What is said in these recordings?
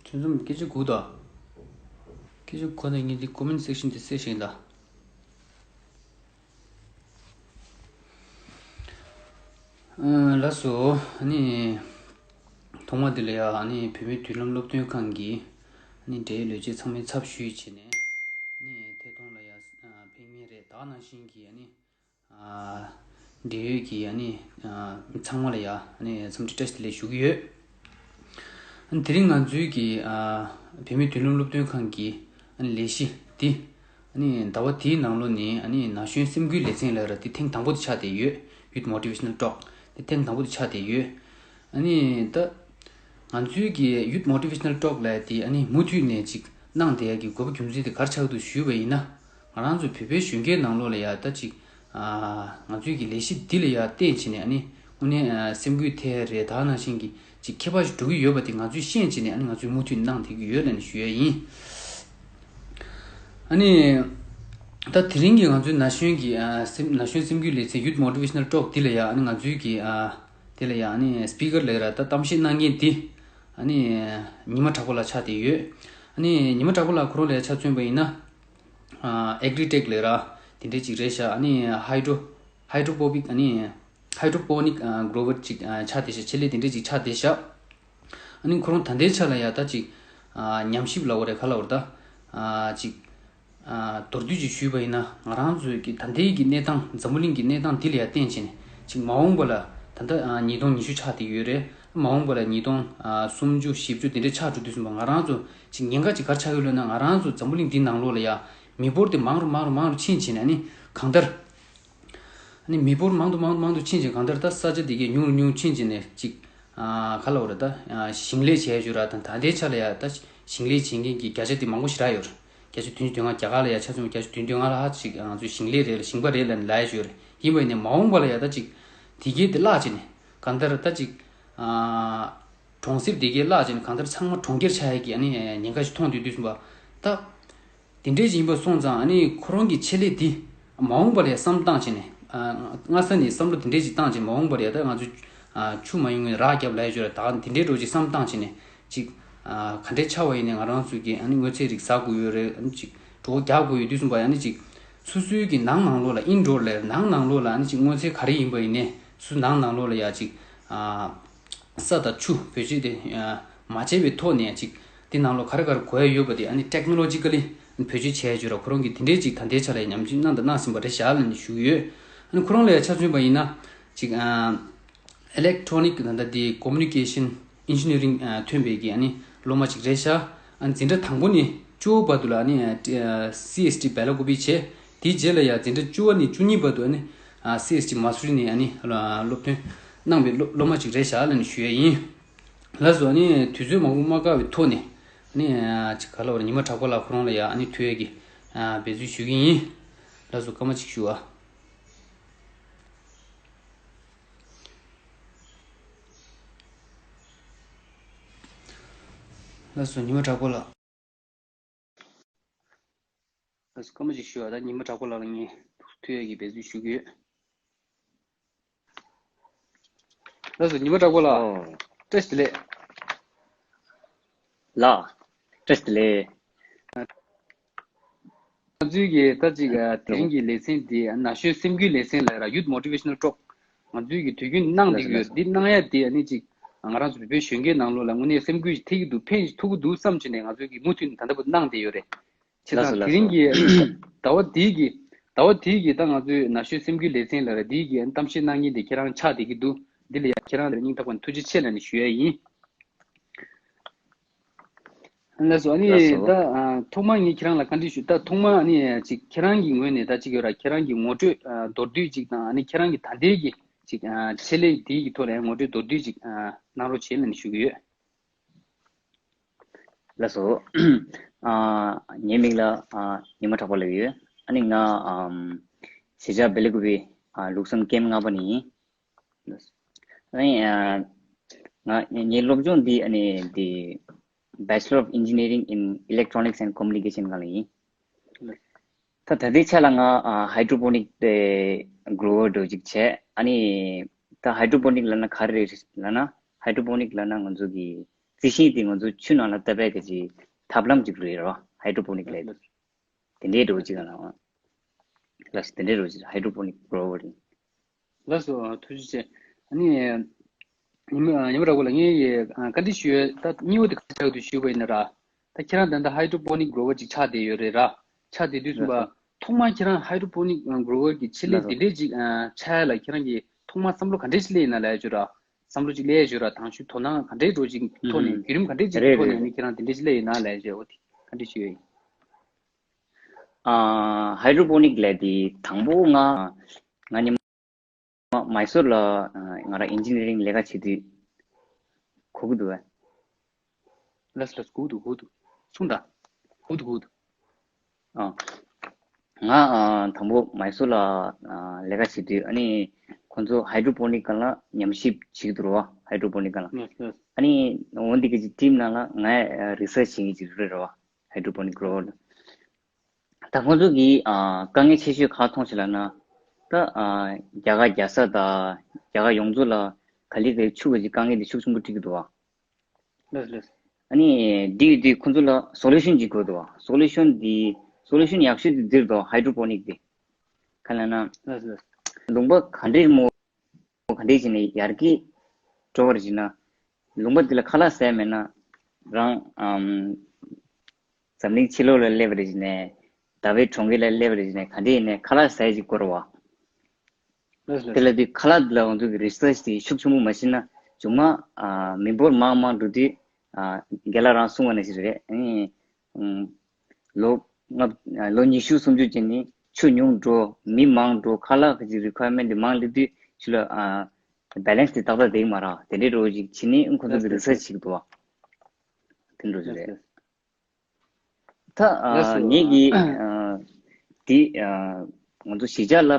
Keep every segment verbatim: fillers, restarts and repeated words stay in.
ཐུན་མཚམས་སྐད་ཆ་སྒུག་དང་། སྐད་ཆ་གོ་ན་ངས་འདི་comment section དེ་གསལ་བཞིན་དང་། ཨ་ལགས་སོ། ཨ་ནི། ཐོག་མ་དེ་ལ་ཡ་ཨ་ནི་བོད་མིའི་མདུན་ལམ་སློབ་སྟོན་ཁང་གི་ཨ་ནི་འབྲེལ་ཡོད་ལས་བྱེད་ཚང་མའི་ཚབ་ཞུས་བྱས་ནས། ཨ་ནི་ཐད་གཏོང་ལ་ཡ་ཕེབས་མཁན་རེད། ད་ག་ནང་བཞིན་གྱི་ཨ་ནི། ཨ་འབྲེལ་ཡོད་ཀྱི་ཨ་ནི་ཨ་མི་ཚང་མ་ལ་ཡ་ཨ་ནི་འཚམས་འདྲི་བཀྲ་ཤིས་བདེ་ལེགས་ཞུ་གི་ཡོད། ཨ་ནི་དེ་རིང་ང་ཚོའི་གི་ཨ་བོད་མིའི་མདུན་ལམ་སློབ་སྟོན་ཁང་གི་ཨ་ནི་ལས་གཞི་འདི་ཨ་ནི་ཟླ་བ་འདིའི་ནང་ལོགས་ནས་ཨ་ནི་ན་གཞོན་སེམས་འགུལ་ལེ་ཚན་ལབ་ར་འདི་ཐེངས་དང་པོ་དེ་ཆགས་བསྡད་ཡོད། Youth Motivational Talk འདི་ཐེངས་དང་པོ་དེ་ཆགས་བསྡད་ཡོད། ཨ་ནི་ད་ང་ཚོའི་གི་Youth Motivational Talk ལབ་དེ་ཨ་ནི་མུ་མཐུད་ནས་ཅིག་གནང་བསྡད་ཡ་གི་དགོས་པ་རྒྱུ་མཚན་དེ་ག་རེ་ཆགས་འདུག་ཞུས་པ་ཡིན་ན། ང་རང་ཚོ་བོད་པའི་གཞོན་སྐྱེས་ནང་ལོགས་ལ་ཡ་ད་ཅིག་ཨ་ང་ཚོའི་གི་ལས་གཞི་འདི་ལ་ཡ་བརྟེན་བྱས་ནས་ཨ་ནི་དངོས་གནས་ཨ་སེམས་འགུལ་ཐེབས་རེད། ད་ནང་བཞིན་གི་ཅིག་ཁྱད་པར་ཞིག་འགྲོ་གི་ཡོད་པ་དེ་ང་ཚོས་ཤེས་བྱས་ནས་ཨ་ནི་ང་ཚོས་མུ་མཐུད་གནང་བསྡད་ཀྱི་ཡོད་ལབ་ནས་ཞུ་ཡ་ཡིན། ཨ་ནི། ད་དེ་རིང་གི་ང་ཚོའི་ན་གཞོན་གྱི་ཨ་སེམས་ན་གཞོན་སེམས་འགུལ་ལེ་ཚན་Youth Motivational Talk འདི་ལ་ཡ་ཨ་ནི་ང་ཚོའི་གི་ཨ་དེ་ལ་ཡ་ཨ་ནི་speaker ལབ་ར་ད་གཏམ་བཤད་གནང་མཁན་འདི་ཨ་ནི་ཉི་མ་གྲགས་པ་ལགས་ཆགས་བསྡད་ཡོད། ཨ་ནི་ཉི་མ་གྲགས་པ་ལགས་ཁོ་རང་ལ་ཡ་ཆ་མཚོན་པ་ཡིན་ན། ཨ་Agri-Tech ལབ་ར་དེ་འདྲས་ཅིག་རེད་ཤག་ཨ་ནི་Hydro Hydroponic ཨ་ནི་Hydroponic ཨ་Grower ཅིག་ཨ་ཆགས་བསྡད་ཤག་ཆེད་ལས་དེ་འདྲས་ཅིག་ཆགས་བསྡད་ཤག་ཨ་ནི་ཁོ་རང་ད་ལྟའི་ཆ་ལ་ཡ་ད་ཅིག་ཨ་ཉམས་ཞིབ་ལབ་དགོས་རེད་ག་ལབ་དགོས་རེད་ད། ཨ་ཅིག་ཨ་མདོར་བསྡུས་ཅིག་ཞུས་པ་ཡིན་ན་ང་རང་ཚོའི་གི་ད་ལྟའི་གི་གནས་སྟངས་འཛམ་བུ་གླིང་གི་གནས་སྟངས་འདི་ལ་ཡ་བརྟེན་བྱས་ནས་ཅིག་མ་འོངས་པ་ལ་ད་ལྟ་ཨ་ཉིས་སྟོང་ཉི་ཤུ་ཆགས་བསྡད་ཡོད་རེད། མ་འོངས་པ་ལ་ཉིས་སྟོང་ཨ་སུམ་ཅུ་བཞི་བཅུ་དེ་འདྲས་ཆགས་འགྲོ་དུས་ཙམ་པ་ང་རང་ཚོ་ཅིག་ཉེན་ཁ་ཅིག་ག་རེ་ཆགས་ཡོད་ལབ་ན། ང་རང་ཚོ་འཛམ་བུ་གླིང་འདི་ནང་ལོགས་ལ་ཡ་མི་འབོར་དེ་མང་རུ་མང་རུ་མང་རུ་ཕྱིན་བྱས་ནས་ཨ་ནི་གང་ལྟར། ཨ་ནི་མི་འབོར་མང་དུ་མང་དུ་མང་དུ་ཕྱིན་ཅིང་གང་ལྟར་ད་ས་ཆ་དེ་གས་ཉུང་རུ་ཉུང་རུ་ཕྱིན་ཅིང་ནས་ཅིག་ཨ་ག་ལབ་དགོས་རེད་ད། ཨ་ཞིང་ལས་བྱས་ཡོད་ར་དང་ད་ལྟའི་ཆ་ལ་ཡ་ད་ཞིང་ལས་བྱེད་མཁན་གྱི་བརྒྱ་ཆ་དེ་མང་པོ་ཞེ་དྲག་ཡོད་རེད། བརྒྱ་ཆ་བདུན་ཅུ་དོན་ལྔ། རྒྱ་གར་ལ་ཡ་ཆ་མཚོན་བརྒྱ་ཆ་བདུན་ཅུ་དོན་ལྔ་ལྷག་ཅིག་ང་ཚོའི་ཞིང་ལས་རེད་ལ་ཞིང་པ་རེད་ལབ་ནས་ལབ་ཡ་ཡོད་རེད། ཡིན་པ་ཡིན་ནའི་མ་འོངས་པ་ལ་ཡ་ད་ཅིག་དེ་གས་དེ་བརླག་བྱས་ནས་གང་ལྟར་ད་ཅིག་ཨ་གྲོང་གསེབ་དེ་གས་བརླག་བྱས་ནས་གང་ལྟར་ཚང་མ་གྲོང་ཁྱེར་ཆགས་ཡ་གི་ཨ་ནི་ཉེན་ཁ་ཞིག་མཐོང་དུས་དུས་ཙམ་པ་ད། དེ་འདྲས་ཡིན་པ་སོང་ཙང་ཨ་ནི་ཁོ་རང་གི་ཆེད་ལས་འདི་མ་འོངས་པར་ཡང་བསམ་བཏང་བྱས་ནས་ཨ་སྔ་ས་ནས་བསམ་བློ་དེ་འདྲས་ཅིག་བཏང་བྱས་མ་འོངས་པར་ཡང་ད་ང་ཚོ་ཨ་ཆུ་མ་ཡོང་བའི་རགས་བརྒྱབ་ལབ་ཡ་ཅིག་ཡོད་རེད། ད་དེ་འདྲས་འདྲ་བོ་ཅིག་བསམ་བཏང་བྱས་ནས་ཅིག་ཨ་ག་འདྲས་ཆགས་པ་ཡིན་ནའི་ང་རང་ཚོ་གི་ཨ་ནི་སྔོ་ཚལ་རིགས་ཟ་དགོས་ཡོད་རེད། ཨ་ནི་ཅིག་གྲོད་ཁོག་རྒྱགས་དགོས་ཡོད་དུས་ཙམ་པ་ཨ་ནི་ཅིག་སོ་སོའི་གི་ནང་ནང་ལོགས་ལ་ཨིན་ཌོར་ལབ་ནང་ནང་ལོགས་ལ་ཨ་ནི་ཅིག་སྔོ་ཚལ་ག་རེ་ཡིན་པ་ཡིན་ནའི་སོ་སོ་ནང་ནང་ལོགས་ལ་ཡ་ཅིག་ཨ། ས་དང་ཆུ་བེད་སྤྱོད་དེ་མ་བྱས་པའི་ཐོག་ནས་ཅིག་དེ་ནང་ལོགས་ག་རེ་ག་རེ་དགོས་ཡ་ཡོད་པ་དེ་ཨ་ནི་ཊེག་ནོ་ལོ་ཇི་ཀ་ལི་བེད་སྤྱོད་བྱས་ཡ་ཅིག་ཡོད་ར། ཁོ་རང་གིས་དེ་འདྲས་ཅིག་ད་ལྟའི་ཆ་ལ་ཉམས་ཞིབ་གནང་དང་གནང་ཟིན་པ་རེད་ཤག་ལབ་ནས་ཞུ་གི་ཡོད། ཨ་ནི་ཁོ་རང་ལ་ཡ་ཆ་མཚོན་པ་ཡིན་ན་ཅིག་ཨ་ཨི་ལེག་ཊོ་ནིག་ད་ལྟ་དེ་ཀོ་མུ་ནི་ཀེ་ཤན་ཨིན་ཇི་ནི་ཡ་རིང་ཐོན་པའི་གི་ཨ་ནི་སློབ་མ་ཅིག་རེད་ཤག་ཨ་ནི་འཛིན་གྲྭ་དང་པོ་ནས་བཅུ་བར་དུ་ལ་ཨ་ནི་སི་ཨེས་ཊི་བེ་ལ་ཀུ་པི་བྱས། དེའི་རྗེས་ལ་ཡ་འཛིན་གྲྭ་བཅུ་བ་ནས་བཅུ་གཉིས་བར་དུ་ཨ་ནི་སི་ཨེས་ཊི་མ་སུ་རི་ནས་ཨ་ནི་སློབ་ཐོན་གནང་བའི་སློབ་སློབ་མ་ཅིག་རེད་ཤག་ལབ་ནས་ཞུ་ཡ་ཡིན། ལགས་སོ། ཨ་ནི་དུས་ཚོད་མང་པོ་མ་བཀག་པའི་ཐོག་ནས་ཨ་ནི་ཅིག་ག་ལབ་རེད། ཉི་མ་དྲག་པོ་ལ་ཁོ་རང་ལ་ཡ་ཨ་ནི་ཐུག་ཡ་གི་འབད་རྩོལ་ཞུ་གི་ཡིན། ལགས་སོ། སྐར་མ་གཅིག་ཞུ་ཨ། ལགས་སོ། ཉི་མ་དྲག་པོ་ལ། ལགས་སོ། སྐར་མ་གཅིག་ཞུ་བ་ད་ཉི་མ་དྲག་པོ་ལ་ལ་ངས་ཐུག་ཡ་གི་འབད་རྩོལ་ཞུ་གི་ཡོད། ལགས་སོ། ཉི་མ་དྲག་པོ་ལ། ཨོ། བཀྲ་ཤིས་བདེ་ལེགས། ལགས། བཀྲ་ཤིས་བདེ་ལེགས། ང་ཚོའི་གི་ད་ཅིག་ཨ་དེ་རིང་གི་ལེ་ཚན་འདི་ན་གཞོན་སེམས་འགུལ་ལེ་ཚན་ལབ་ར། Youth Motivational Talk ང་ཚོའི་གི་དུས་རྒྱུན་གནང་བསྡད་ཀྱི་ཡོད། འདི་གནང་ཡ་དེ་ཨ་ནི་ཅིག་ང་རང་ཚོ་བོད་པའི་གཞོན་སྐྱེས་ནང་ལོགས་ལ་དངོས་གནས་སེམས་འགུལ་ཐེབས་ཀྱི་འདུག་ཕན་ཐོགས་ཀྱི་འདུག་བསམ་བྱས་ནས་ང་ཚོའི་གི་མུ་མཐུད་ནས་ད་ལྟ་བར་གནང་བསྡད་ཡོད་རེད། བྱས་ལགས་སོ། ཙང་དེ་ལགས་རིང་སོ། གི་ཟླ་བ་འདིའི་གི་ཟླ་བ་འདིའི་གི་ད་ང་ཚོའི་ན་གཞོན་སེམས་འགུལ་ལེ་ཚན་ལབ་ར། འདིའི་གི་གཏམ་བཤད་གནང་མཁན་དེ་ཁྱེད་རང་ཆགས་བསྡད་ཀྱི་འདུག་འདི་ལ་ཡ་ཁྱེད་རང་ལ་སྙིང་ཐག་པ་ནས་ཐུགས་རྗེ་ཆེ་ལབ་ནས་ཞུ་ཡ་ཡིན། ལགས་སོ། ཨ་ནི་ལགས་སོ། ད་ཨ་ཐོག་མར་ངས་ཁྱེད་རང་ལ་བཀའ་འདྲི་ཞུ། ད་ཐོག་མར་ཨ་ནི་ཅིག་ཁྱེད་རང་གི་ངོས་ནས་ད་ཅིག་ཡོད་ར། ཁྱེད་རང་གི་ངོ་སྤྲོད་ཨ་མདོར་བསྡུས་ཅིག་དང་ཨ་ནི་ཁྱེད་རང་གི་ད་ལྟའི་གི་ཅིག་ཨ་ཆེད་ལས་འདིའི་གི་ཐོག་ལ་ཡང་ངོ་སྤྲོད་མདོར་བསྡུས་ཅིག་ཨ་གནང་རོགས་བྱེད་ལབ་ནས་ཞུ་གི་ཡོད། ལགས་སོ། ཨ་ངའི་མིང་ལ་ཨ་ཉི་མ་གྲགས་པ་ལབ་ཡོད། ཨ་ནི་ང་ཨམ་གཞིས་ཆགས་བེ་ལ་ཀུ་པི་ཨ་ལུགས་བཟང་ཀེམ་ལྔ་པ་ནས་ཡིན། ཨ་ནི་ཨ་ང་ངའི་སློབ་སྦྱོང་འདི་ཨ་ནི་འདི་Bachelor of Engineering in Electronics and Communication སྒང་ལ་ཡིན། ད་ད་ལྟའི་ཆ་ལ་ང་ཨ་hydroponic དེ་grower འདྲ་ཅིག་བྱས། ཨ་ནི་ད་hydroponic ལབ་ན་ག་རེ་རེད་ལབ་ན། hydroponic ལབ་ན་ང་ཚོ་གི་ རྩི་ཤིང་དེ་ང་ཚོ་ཆུ་ནང་ལ་བཏབ་པའི་གི་ཅིག་ཐབས་ལམ་ཅིག་རེད་རོ། ཧའི་ཌྲོ་པོ་ནིག་ལབ་དེ་འདྲའི་འགྲོ་ཅིག་ལ་ལགས་སོ། དེ་འདྲའི་འགྲོ་ཅིག་ཧའི་ཌྲོ་པོ་ནིག་གྷོ་ཝར་རེད། ལགས་སོ། ཐུགས་རྗེ་ཆེ། ཨ་ནི། ཉི་མ་ཉི་མ་ར་གོ་ལ་ངས་ཡི་བཀའ་འདྲི་ཞུ་ཡོད། ད་གཉིས་པ་དེ་ག་ཆགས་འདུག་ཞུས་པ་ཡིན་ན་ར། ད་ཁྱེད་རང་ད་ལྟ་ཧའི་ཌྲོ་པོ་ནིག་གྷོ་ཝར་ཅིག་ཆགས་བསྡད་ཡོད་རེད་ར། ཆགས་བསྡད་དུས་ཙམ་པ། ཐོག་མར་ཁྱེད་རང་ཧའི་ཌྲོ་པོ་ནིག་གྷོ་ཝར་གྱི་ཆེད་ལས་དེ་འདྲས་ཅིག་ཆགས་ཡ་ལ་ཁྱེད་རང་གིས་ཐོག་མར་བསམ་བློ་ག་འདྲས་ཅིག་སླེབས་ཡིན་ན་ལབ་ཡ་ཅིག་ར། བསམ་བློ་ཅིག་སླེབས་ཡ་ཅིག་ར། དང་ཤུགས་དོ་སྣང་ག་འདྲས་འགྲོ་ཅིག་ཐོག་ནས་བརྒྱུད་རིམ་ག་འདྲས་ཅིག་ཐོག་ནས་ནི་ཁྱེད་རང་དེ་འདྲས་ཅིག་སླེབས་ཡིན་ན་ལབ་ཡ་ཅིག་འོ་དེ་ག་འདྲས་ཞུ་ཡ་ཡིན། ཨ། ཧའི་ཌྲོ་པོ་ནིག་ལབ་དེ་དང་པོ་ང་ང་ཉི་མ་མའི་སོར་ལ་ང་རང་ཨིན་ཇི་ནི་ཡ་རིང་ལས་ཀ་བྱེད་དུས་གོ་གི་འདུག་བས། ལགས་ལགས་གོ་གི་འདུག་གོ་གི་འདུག་གསུངས་དང་། གོ་གི་འདུག་གོ་གི་འདུག་ཨ། ང་ཨ་དང་པོ་མའི་སོར་ལ་ཨ་ལས་ཀ་བྱེད་དུས་ཨ་ནི་ཁོང་ཚོ་ཧའི་ཌྲོ་པོ་ནིག་སྒང་ལ་ཉམས་ཞིབ་བྱེད་ཀྱི་འདུག་རོ། ཧའི་ཌྲོ་པོ་ནིག་སྒང་ལ། ལགས་ལགས། ཨ་ནི་འོ་འདི་གི་ཊིམ་ནང་ལ་ང་ཨ་རི་སར་ཆི་བྱེད་མཁན་ཅིག་རེད་རོ། ཧའི་ཌྲོ་པོ་ནིག་གྷོ་ཝར། ད་ཁོང་ཚོ་གིས་ཨ་དཀའ་ངལ་ཆེ་ཤོས་ག་མཐོང་ཞིག་ལབ་ན། ད་ཨ་རྒྱ་གར་རྒྱལ་ས་དང་རྒྱ་གར་ཡོངས་རྫོགས་ལ་ག་ལེ་ག་ལེ་ཆུ་གི་དཀའ་ངལ་དེ་ཤུགས་ཆེན་པོ་འཕྲད་ཀྱི་འདུག་བ། ལགས་ལགས། ཨ་ནི་འདི་ཡོད་དུས་ཁོང་ཚོ་ལ་སོ་ལུ་ཤན་ཅིག་དགོས་འདུག་བ། སོ་ལུ་ཤན་འདི་སོ་ལུ་ཤན་ཡག་ཤོས་དེ་འདིར་འདུག་ཧའི་ཌྲོ་པོ་ནིག་དེ། ག་ལབ་ན། ལགས་ལགས། ལུང་པ་ག་འདྲས་མོ། ག་འདྲས་བྱས་ནས་ཡར་རྒྱས་འགྲོ་བར་བྱས་ན། ལུང་པ་འདི་ལ་ཁ་ལག་ཟས་མེད་ན། རང་ཨམ། འཛམ་གླིང་ཕྱི་ལོགས་ལ་སླེབས་པ་རེད་བྱས་ནས། ཟླ་བའི་གྲོང་ཁྱེར་ལ་སླེབས་པ་རེད་བྱས་ནས་ག་འདྲས་ཡིན་ནའི་ཁ་ལག་ཟས་ཅིག་དགོས་རེད་བ། ལགས་ལགས། དེ་ལ་དུས་ཁ་ལག་འདི་ལ་ང་ཚོ་གི་རི་སར་ཆི་དེ་ཤུགས་ཆེན་པོ་མ་བྱས་ན། མཇུག་མ་ཨ་མི་འབོར་མང་མང་འགྲོ་དུས་ཨ་རྒན་ལགས་རང་གསུང་བ་ནང་བཞིན་རེད། ཨ་ནི་ཨམ། ལོ་ལྔ་ལོ་ཉི་ཤུ་སུམ་ཅུ་ཅན་ནི་ཆུ་ཉུང་འགྲོ། མི་མང་འགྲོ། ཁ་ལག་གི་རི་ཁོ་ཡར་མེན་དེ་མང་སླེབས་དུས་ཆུ་ལ་ཨ་བེ་ལན་སི་དེ་ཏག་ཏག་བསྡད་ཀྱི་མ་རེད། དེ་འདྲའི་འགྲོ་ཅིག་བྱས་ནས་ཁོང་ཚོ་གི་རི་སར་ཆི་བྱེད་ཀྱི་འདུག་བ། དེ་འདྲ་ཅིག་རེད། ད་ཨ་ངེད་ཀྱིས་ཨ་དེ་ཨ་ང་ཚོ་གཞིས་ཆགས་ལ་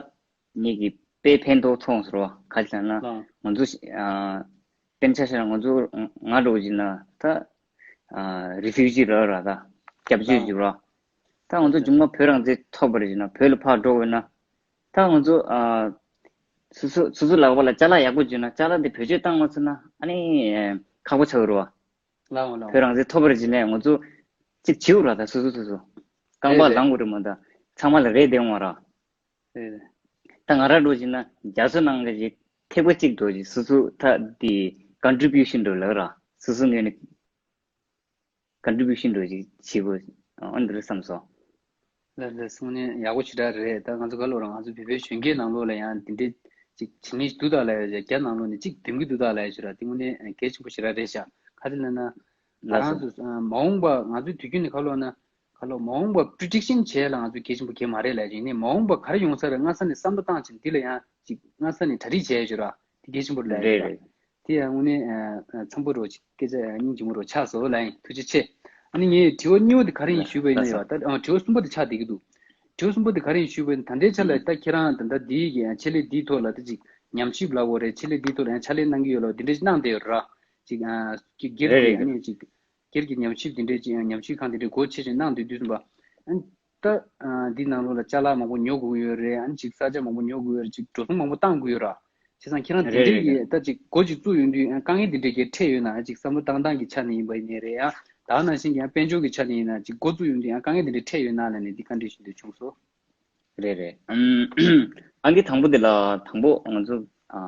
ངེད་ཀྱིས་དཔེ་ཕན་ཐོགས་ཐོགས་ཟེར་བ་ག་ཅི་ལབ་ན། ང་ཚོ་ཨ་དཔེར་ན་ཆ་བཞག་ན་ང་ཚོ་ང་འདྲ་བོ་ཅིག་ན་ད་ཨ་རི་ཕིའུ་ཇི་ར་ར་ད་སྐྱབས་བཅོལ་ཅིག་ར། ད་ང་ཚོ་མཇུག་མ་བོད་རང་བཙན་ཐོབ་པ་རེད་ཅིག་ན་བོད་ལ་ཕར་འགྲོ་དགོས་ན། ད་ང་ཚོ་ཨ་སོ་སོ་སོ་སོ་ལག་པ་ལ་ཅ་ལག་ཡག་པོ་བྱུང་ན་ཅ་ལག་དེ་བེད་སྤྱོད་བཏང་མ་ཚུགས་ན་ཨ་ནི་ཁག་པོ་ཆགས་ཀྱི་རེད་བ། ལའོ་ལའོ། བོད་རང་བཙན་ཐོབ་པར་བྱས་ནས་ང་ཚོ་གཅིག་བྱེད་དགོས་ར། ད་སོ་སོ་སོ་སོ་རྐང་པ་རེད་རེད། ལངས་དགོས་རེད་མ་གཏོགས་ཚང་མ་ལ་རེ་བསྡད་ཡོང་བ་ར། རེད་རེད། ད་ང་རང་འདྲ་བྱས་ན་རྒྱ་མཚོ་ནང་གི་ཅིག་ཐེག་པ་གཅིག་འགྲོ་ཅིག་སོ་སོ་ད་དེ་ཀོན་ཊི་བིའུ་ཤན་འགྲོ་ལབ་ར། སོ་སོ་ངོས་ནས་ཀོན་ཊི་བིའུ་ཤན་འགྲོ་ཅིག་བྱེད་དགོས་ཨ་འདི་རེད་བསམ་སོང་། ལགས་ལགས། གསུང་ནས་ཡག་པོ་ཞེ་དྲག་རེད། ད་ང་ཚོ་ག་ལོ་རང་ང་ཚོ་བོད་པའི་གཞོན་སྐྱེས་ནང་ལོགས་ལ་ཡང་འདི་འདྲའི་ཅིག་བྱེད་ངེས་འདུག་ད་ལབ་ཡ་རྒྱ་ནང་ལོགས་ནས་ཅིག་འདོན་གྱི་འདུག་ད་ལབ་ཡ་ཞིག་ར། དེ་དངོས་གནས་གལ་ཆེན་པོ་ཞེ་དྲག་རེད་ཤག་ག་རེ་ལབ་ན། ང་རང་ཚོ་མ་འོངས་པ་ང་ཚོའི་དུས་རྒྱུན་ནས་ག་ལོ་ན། ག་ལོ་མ་འོངས་པ་པི་རི་ཌིག་ཤན་བྱས་ལ་ང་ཚོ་གལ་ཆེན་པོ་གལ་མ་རེད་ལབ་ཅིག་ནས་མ་འོངས་པ་ག་རེ་ཡོང་ས་རེད་སྔ་ས་ནས་བསམ་བློ་བཏང་ཅིག་འདི་ལ་ཡང་ཅིག་སྔ་ས་ནས་གྲ་སྒྲིག་བྱས་ཡོད་ར། དེ་གལ་ཆེན་པོ་རེད་ལབ་ཡོད་ར། རེད་རེད། དེ་ཡང་དངོས་གནས་ཨ་འཚམ་པོ་རོ་ཅིག་སྐད་ཆ་སྙིང་རྗེ་མོ་རོ་ཆགས་སོང་ལབ་ཡིན། ཐུགས་རྗེ་ཆེ། ཨ་ནི་ངས་དྲི་བ་གཉིས་པ་དེ་ག་རེ་ཡིན་ཞུས་པ་ཡིན་ན་ཡོད་ད། ཨ་དྲི་བ་གསུམ་པ་དེ་ཆགས་བསྡད་ཀྱི་འདུག་དྲི་བ་གསུམ་པ་དེ་ག་རེ་ཡིན་ཞུས་པ་ཡིན་ན་ད་ལྟའི་ཆ་ལ་ད་ཁྱེད་རང་ད་ལྟ་འདིའི་གི་ཆེད་ལས་འདིའི་ཐོག་ལ་ད་ཅིག་ཉམས་ཞིབ་ལབ་དགོས་རེད། ཆེད་ལས་འདིའི་ཐོག་ལ་ཡང་ཕྱག་ལས་གནང་གི་ཡོད་ལ་འདི་འདྲ་ཅིག་གནང་བསྡད་ཡོད་ར། ཅིག་ཨ་ཀི་སྒེར་རེད་གྱི་རེད། ཨ་ནི་ཅིག་སྒེར་གྱི་ཉམས་ཞིབ་འདི་འདྲའི་ཅིག་ཉམས་ཞིབ་ཁང་འདི་འདྲའི་སྒོ་ཕྱེ་ཕྱེ་གནང་སྡོད་དུས་ཙམ་པ། ཨ་ནི་ད་ཨ་འདི་ནང་ལོགས་ལ་ཅ་ལག་མང་པོ་ཉོ་དགོས་ཀྱི་ཡོད་རེད། ཨ་ནི་ཅིག་ས་ཆ་མང་པོ་ཉོ་དགོས་ཡོད་རེད། ཅིག་འགྲོ་སོང་མང་པོ་བཏང་དགོས་ཡོད་ར། བྱས་ཙང་ཁྱེད་རང་འདི་རེད་འདྲའི་རེད་གི་རེད། ད་ཅིག་འགོ་ཅིག་བཙུགས་ཡོང་དུས་ཨ་དཀའ་ངལ་འདི་འདྲའི་གི་འཕྲད་ཡོད་ན། ཨ་ཅིག་བསམ་བློ་བཏང་སྟངས་ཀྱི་ཆ་ནས་ཡིན་པ་ཡིན་ནའི་རེད། ཨ་ད་ནང་བཞིན་གྱི་ཨ་དཔལ་འབྱོར་གྱི་ཆ་ནས་ཡིན་ན་ཅིག་འགོ་བཙུགས་ཡོང་དུས་ཨ་དཀའ་ངལ་འདི་འདྲའི་འཕྲད་ཡོད་ན་ལབ་ནས་འདི་བཀའ་འདྲི་ཞུ་འདོད་བྱུང་སོང་། རེད་རེད། ཨམ། ཨང་ཀི་དང་པོ་འདི་ལ་དང་པོ་ང་ཚོ་ཨ་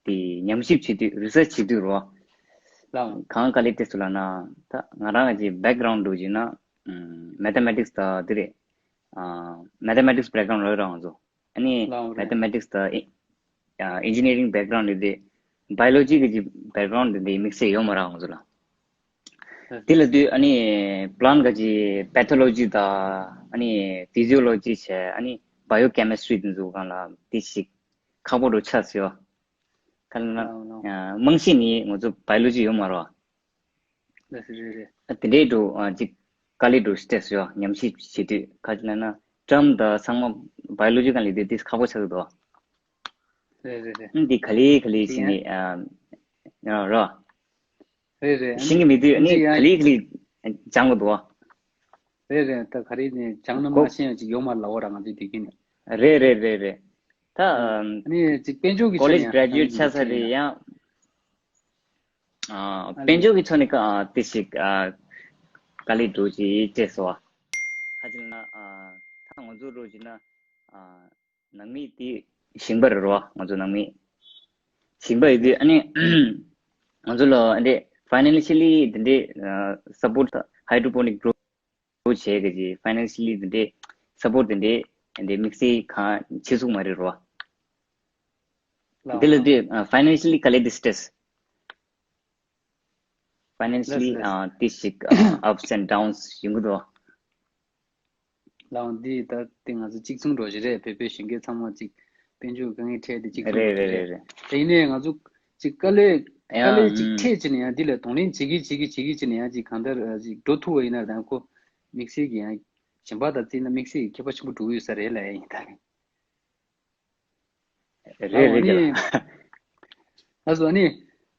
དེ་ཉམས་ཞིབ་བྱེད་དུས་རི་སར་ཆི་བྱེད་དུས་རོ། ལའོ། གང་ག་ལེ་ཏེ་སུ་ལ་ན། ད་ང་རང་གི་བེག་གྷ་རའུན་ཌི་འགྲོ་བྱས་ན་ཨམ་མེ་ཐེ་མེ་ཊིག་སི་དང་དེ་རེད། ཨ་མེ་ཐེ་མེ་ཊིག་སི་བེག་གྷ་རའུན་ཌི་ལོས་རང་ཚོ། ཨ་ནི་ལའོ་རེད། མེ་ཐེ་མེ་ཊིག་སི་དང་ཨི་ཨ་ཨིན་ཇི་ནི་ཡ་རིང་བེག་གྷ་རའུན་ཌི་འདི་བྷ་ཡོ་ལོ་ཇི་གི་བེག་གྷ་རའུན་ཌི་འདི་དམིགས་བསལ་ཡོད་མ་རེད་ང་ཚོ་ལ། དེ་ལ་དུས་ཨ་ནི་པི་ལན་ག་ཅི་པེ་ཐོ་ལོ་ཇི་དང་ཨ་ནི་ཕི་ཟི་ཡོ་ལོ་ཇི་བྱས་ཨ་ནི་བྷ་ཡོ་ཀེ་མི་སི་ཊི་རི་དེ་ཚོ་སྒང་ལ་དེ་ཞིག་ཁག་པོ་འགྲོ་ཆགས་སོང་། ག་ལ་ན་རྨང་གཞི་ནི་ང་ཚོ་བྷ་ཡོ་ལོ་ཇི་ཡོད་མ་རེད། ལགས་སོ་རེད་རེད། དེ་འདྲའི་འགྲོ་ཅིག་དཀའ་ལས་འགྲོ་སི་ཊེ་སི་ཡོད་ཉམས་ཞིབ་བྱེད་དུས་ག་ཅི་ལ་ན་ཊརམ་དང་ཚང་མ་བྷ་ཡོ་ལོ་ཇི་སྒང་ལ་དེ་དེ་ཁག་པོ་ཆགས་འདུག་རེད་རེད་རེད། ཨ་འདི་ག་ལེ་ག་ལེ་བྱས་ནས་ཨ་རོ། རེད་རེད། ཤེས་ཀྱི་མེད་དུས་ཨ་ནི་ག་ལེ་ག་ལེ་སྦྱང་དགོས་འདུག་རེད་རེད། ད་ག་རེ་ནས་སྦྱང་ན་མ་ཤེས་ཡ་ཅིག་ཡོད་མ་རེད་ལབ་ར་ང་ཚོའི་དུས་རྒྱུན་ནས། རེད་རེད་རེད་རེད། ད་ཨ་ནི་ཅིག་དཔལ་འབྱོར་གྱི་ཆ་ནས་ཀོ་ལེཇ་གྷ་རེ་ཇུ་ཨེཊ་ཆགས་ཚར་རེད་ཡང་། ཨ་དཔལ་འབྱོར་གྱི་ཕྱོགས་ནས་ཀ་ཨ་དེ་ཞིག་ཨ་དཀའ་ལས་འགྲོ་ཅིག་ཅེས་སོ། ཁ་ཅིག་ན་ཨ་ད་ང་ཚོ་འགྲོ་ཅིག་ན་ཨ་ནང་མི་དེ་ཞིང་པ་རེད་རོ། ང་ཚོ་ནང་མི་ཞིང་པ་ཡོད་དུས་ཨ་ནི་ང་ཚོ་ལ་ཨ་འདྲེ་ཕའི་ནན་ཤལ་ལི་དེ་འདྲེ་སཔོར་ཊི་ཧའི་ཌོ་པོ་ནིག་གྲོ་བྱས་གི་ཅི་ཕའི་ནན་ཤལ་ལི་དེ་འདྲེ་སཔོར་ཊི་དེ་འདྲེ་དེ་འདྲེ་དམིགས་བསལ་གང་བྱེད་ཚུགས་མ་རེད་རོ། ལའོ་དེ་ལ་ལའོ། དེ་ཕའི་ནན་ཤལ་ལི་དཀའ་ལས་དེ་སྟེ། ཕའི་ནན་ཤལ་ལི་ལགས་ལགས། ཨ་དེ་ཞིག་ཨ་ups and downs་ཡོང་གི་འདུག་ལའོ་འདི་ད་དེ་ང་ཚོ་གཅིག་མཚུངས་འགྲོ་ཞིག་རེད། བོད་པའི་གཞོན་སྐྱེས་ཚང་མ་གཅིག་དཔལ་འབྱོར་དཀའ་ངལ་འཕྲད་དེ་གཅིག་མཚུངས་རེད་འགྲོ་རེད་ཞིག་རེད་རེད། རེད། དེ་ཡིན་ནའི་ང་ཚོ་གཅིག་དཀའ་ལས་དཀའ་ལས་ཡང་གཅིག་ཨུམ། འཕྲད་ཅིག་ནས་ཡང་འདི་ལ་གདོང་ལེན་བྱེད་ཀྱི་བྱེད་ཀྱི་བྱེད་ཀྱི་བྱེད་ནས་ཡང་གཅིག་གང་ལྟར་ཨ་གཅིག་འགྲོ་ཐུབ་པ་ཡིན་ན་ད་ཁོ་དམིགས་བསལ་གྱི་ཡང་གཞན་པ་དང་བརྩིས་ན་དམིགས་བསལ་གྱི་ཁྱད་པར་ཆེན་པོ་འགྲོ་གི་ཡོད་ས་རེད་ལ་ཡིན་ད། རེད་རེད་ལགས་ཀྱི་ལགས། ལགས་སོ་ཨ་ནི།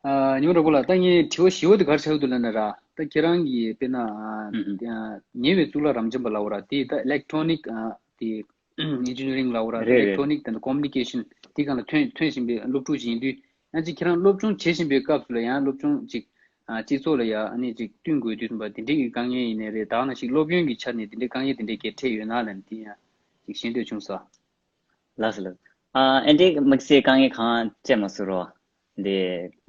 ཨ་ཉི་མ་གྲོགས་པོ་ལགས་ད་ངའི་དྲི་བ་ཞི་བ་དེ་ག་རེ་ཆགས་འདུག་ལབ་ན་ར་ད་ཁྱེད་རང་གིས་དཔེར་ན་ཨ་ཨུ་ཧུ། ཉེ་བའི་གཙུག་ལག་རབ་འབྱམས་པ་ལབ་པ་ར་དེ་ད་ཨི་ལེག་ཊོ་ནིག་ཨ་དེ་ཨིན་ཇི་ནི་ཡ་རིང་ལབ་པ་ར་དེ་ཨི་ལེག་རེད་ཊོ་རེད། ནིག་དང་ཀོ་མུ་ནི་ཀེ་ཤན་དེ་སྒང་ལ་ཐོན་ཐོན་བཞིན་པའི་སློབ་ཕྲུག་ཅིག་ཡིན་དུས་ཡང་ཅིག་ཁྱེད་རང་སློབ་སྦྱོང་བྱེད་བཞིན་པའི་སྐབས་སུ་ལ་ཡང་སློབ་སྦྱོང་ཅིག་ཨ་སྤྱི་ཚོགས་ལ་ཡ་ཨ་ནི་ཅིག་བསྟུན་དགོས་དུས་ཙམ་པ་དེ་འདྲའི་གི་དཀའ་ངལ་ཡིན་ནའི་རེད། ད་ག་ནང་བཞིན་སློབ་ཡོན་གྱི་ཆ་ནས་དེ་འདྲའི་དཀའ་ངལ་དེ་འདྲའི་གལ་འཕྲད་ཡོད་ན་ལབ་ནས་དེ་ཡང་ཅིག་ཤེས་འདོད་བྱུང་སོང་། ལགས་སོ་ལགས། ཨ་ཨེ་འདྲའི་དམིགས་བསལ་དཀའ་ངལ་གང་སྤྱད་མ་སོང་རོ། འདི་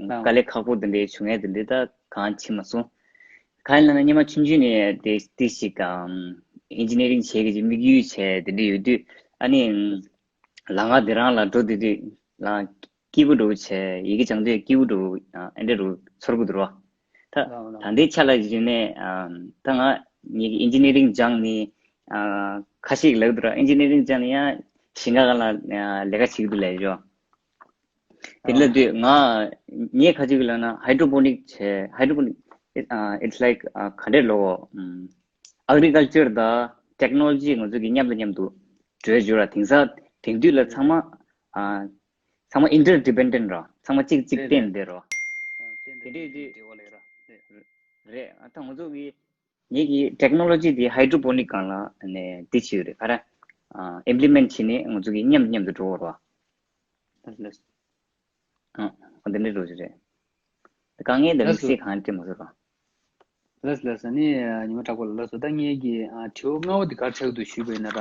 ལའོ། དཀའ་ལས་ཁག་པོ་འདི་འདྲའི་བྱུང་ཡས་འདི་འདྲའི་ད་གང་བྱེད་མ་སོང་། གང་ཡིན་ལབ་ན་སྔོན་མ་ཆུང་ཆུང་ནས་དེ་དེ་ཞིག་ཨམ་ཨིན་ཇི་ནི་ཡ་རིང་བྱེད་གི་ཅིག་དམིགས་ཡུལ་བྱས་འདི་འདྲའི་ཡོད་དུས་ཨ་ནི་ལམ་ཁ་འདི་རང་ལ་འགྲོ་དུས་དུས་ལ་སྐྱིད་པོ་འདྲ་བོ་བྱས་ཡི་གེ་སྦྱང་དུས་སྐྱིད་པོ་འདྲ་བོ་ཨ་ཨེ་འདྲ་འདྲ་བོ་ཚོར་གི་འདུག་རོ། ད་ལའོ་ལའོ། ད་ལྟའི་ཆ་ལ་གཞིགས་ནས་ཨམ་ད་ང་ངེད་ཀྱི་ཨིན་ཇི་ནི་ཡ་རིང་སྦྱངས་ནས་ཨ་ཁ་ཤས་ལབ་འདུག་ར། ཨིན་ཇི་ནི་ཡ་རིང་སྦྱངས་ནས་ཡང་ཞིང་ཁ་ལ་ལས་ཀ་བྱེད་ཀྱི་འདུག་ལབ་ཡོད། དེ་ལ་ཨ་དུས་ང་ངས་ཁ་ཅིག་ལབ་ན་ཧའི་ཌོ་པོ་ནིག་བྱས། ཧའི་ཌོ་པོ་ནིག་ཨ་it's like ཨ་ག་འདྲས་ལབ་དགོས། ཨ་ཨེག་རི་ཀལ་ཅར་དང་ཊེག་ནོ་ལོ་ཇི་ང་ཚོ་གི་མཉམ་དུ་མཉམ་དུ་འགྲོ་འགྲོ་ར། དེང་སང་དེང་དུས་ལ་ཚང་མ་ཨ་ཚང་མ་ཨིན་ཊར་ཌི་པེན་ཌེན་ཊི་ར། ཚང་མ་གཅིག་གཅིག་རེད་བརྟེན་རེད། བསྡད་རོ། ཨ་བརྟེན་དེ་འདྲས་དེ་འབྲེལ་བ་ལས་ར་རེད། རེད། ཨ་ད་ང་ཚོ་གི་ངེད་ཀྱི་ཊེག་ནོ་ལོ་ཇི་དེ་ཧའི་ཌོ་པོ་ནིག་སྒང་ལ་ནས་དེ་བྱས་ཡོད་རེད། ག་རེ་ཨ་ཨིམ་པི་ལི་མེན་ཊི་བྱས་ནས་ང་ཚོ་གི་མཉམ་མཉམ་དུ་འགྲོ་བ་རོ། ལགས་ལགས། ཨ་འདི་འདྲའི་འགྲོ་རྒྱུ་རེད། དཀའ་ངལ་དང་དམིགས་བསལ་གང་ཡང་འཕྲད་མ་སོང་ར། ལགས་ལགས། ཨ་ནི་ཉི་མ་གྲགས་པ་ལགས་སོ། ད་ངེད་ཀྱི་ཨ་དྲི་བ་ལྔ་པ་འདི་ག་རེ་ཆགས་འདུག་ཞུས་པ་ཡིན་ན་ར།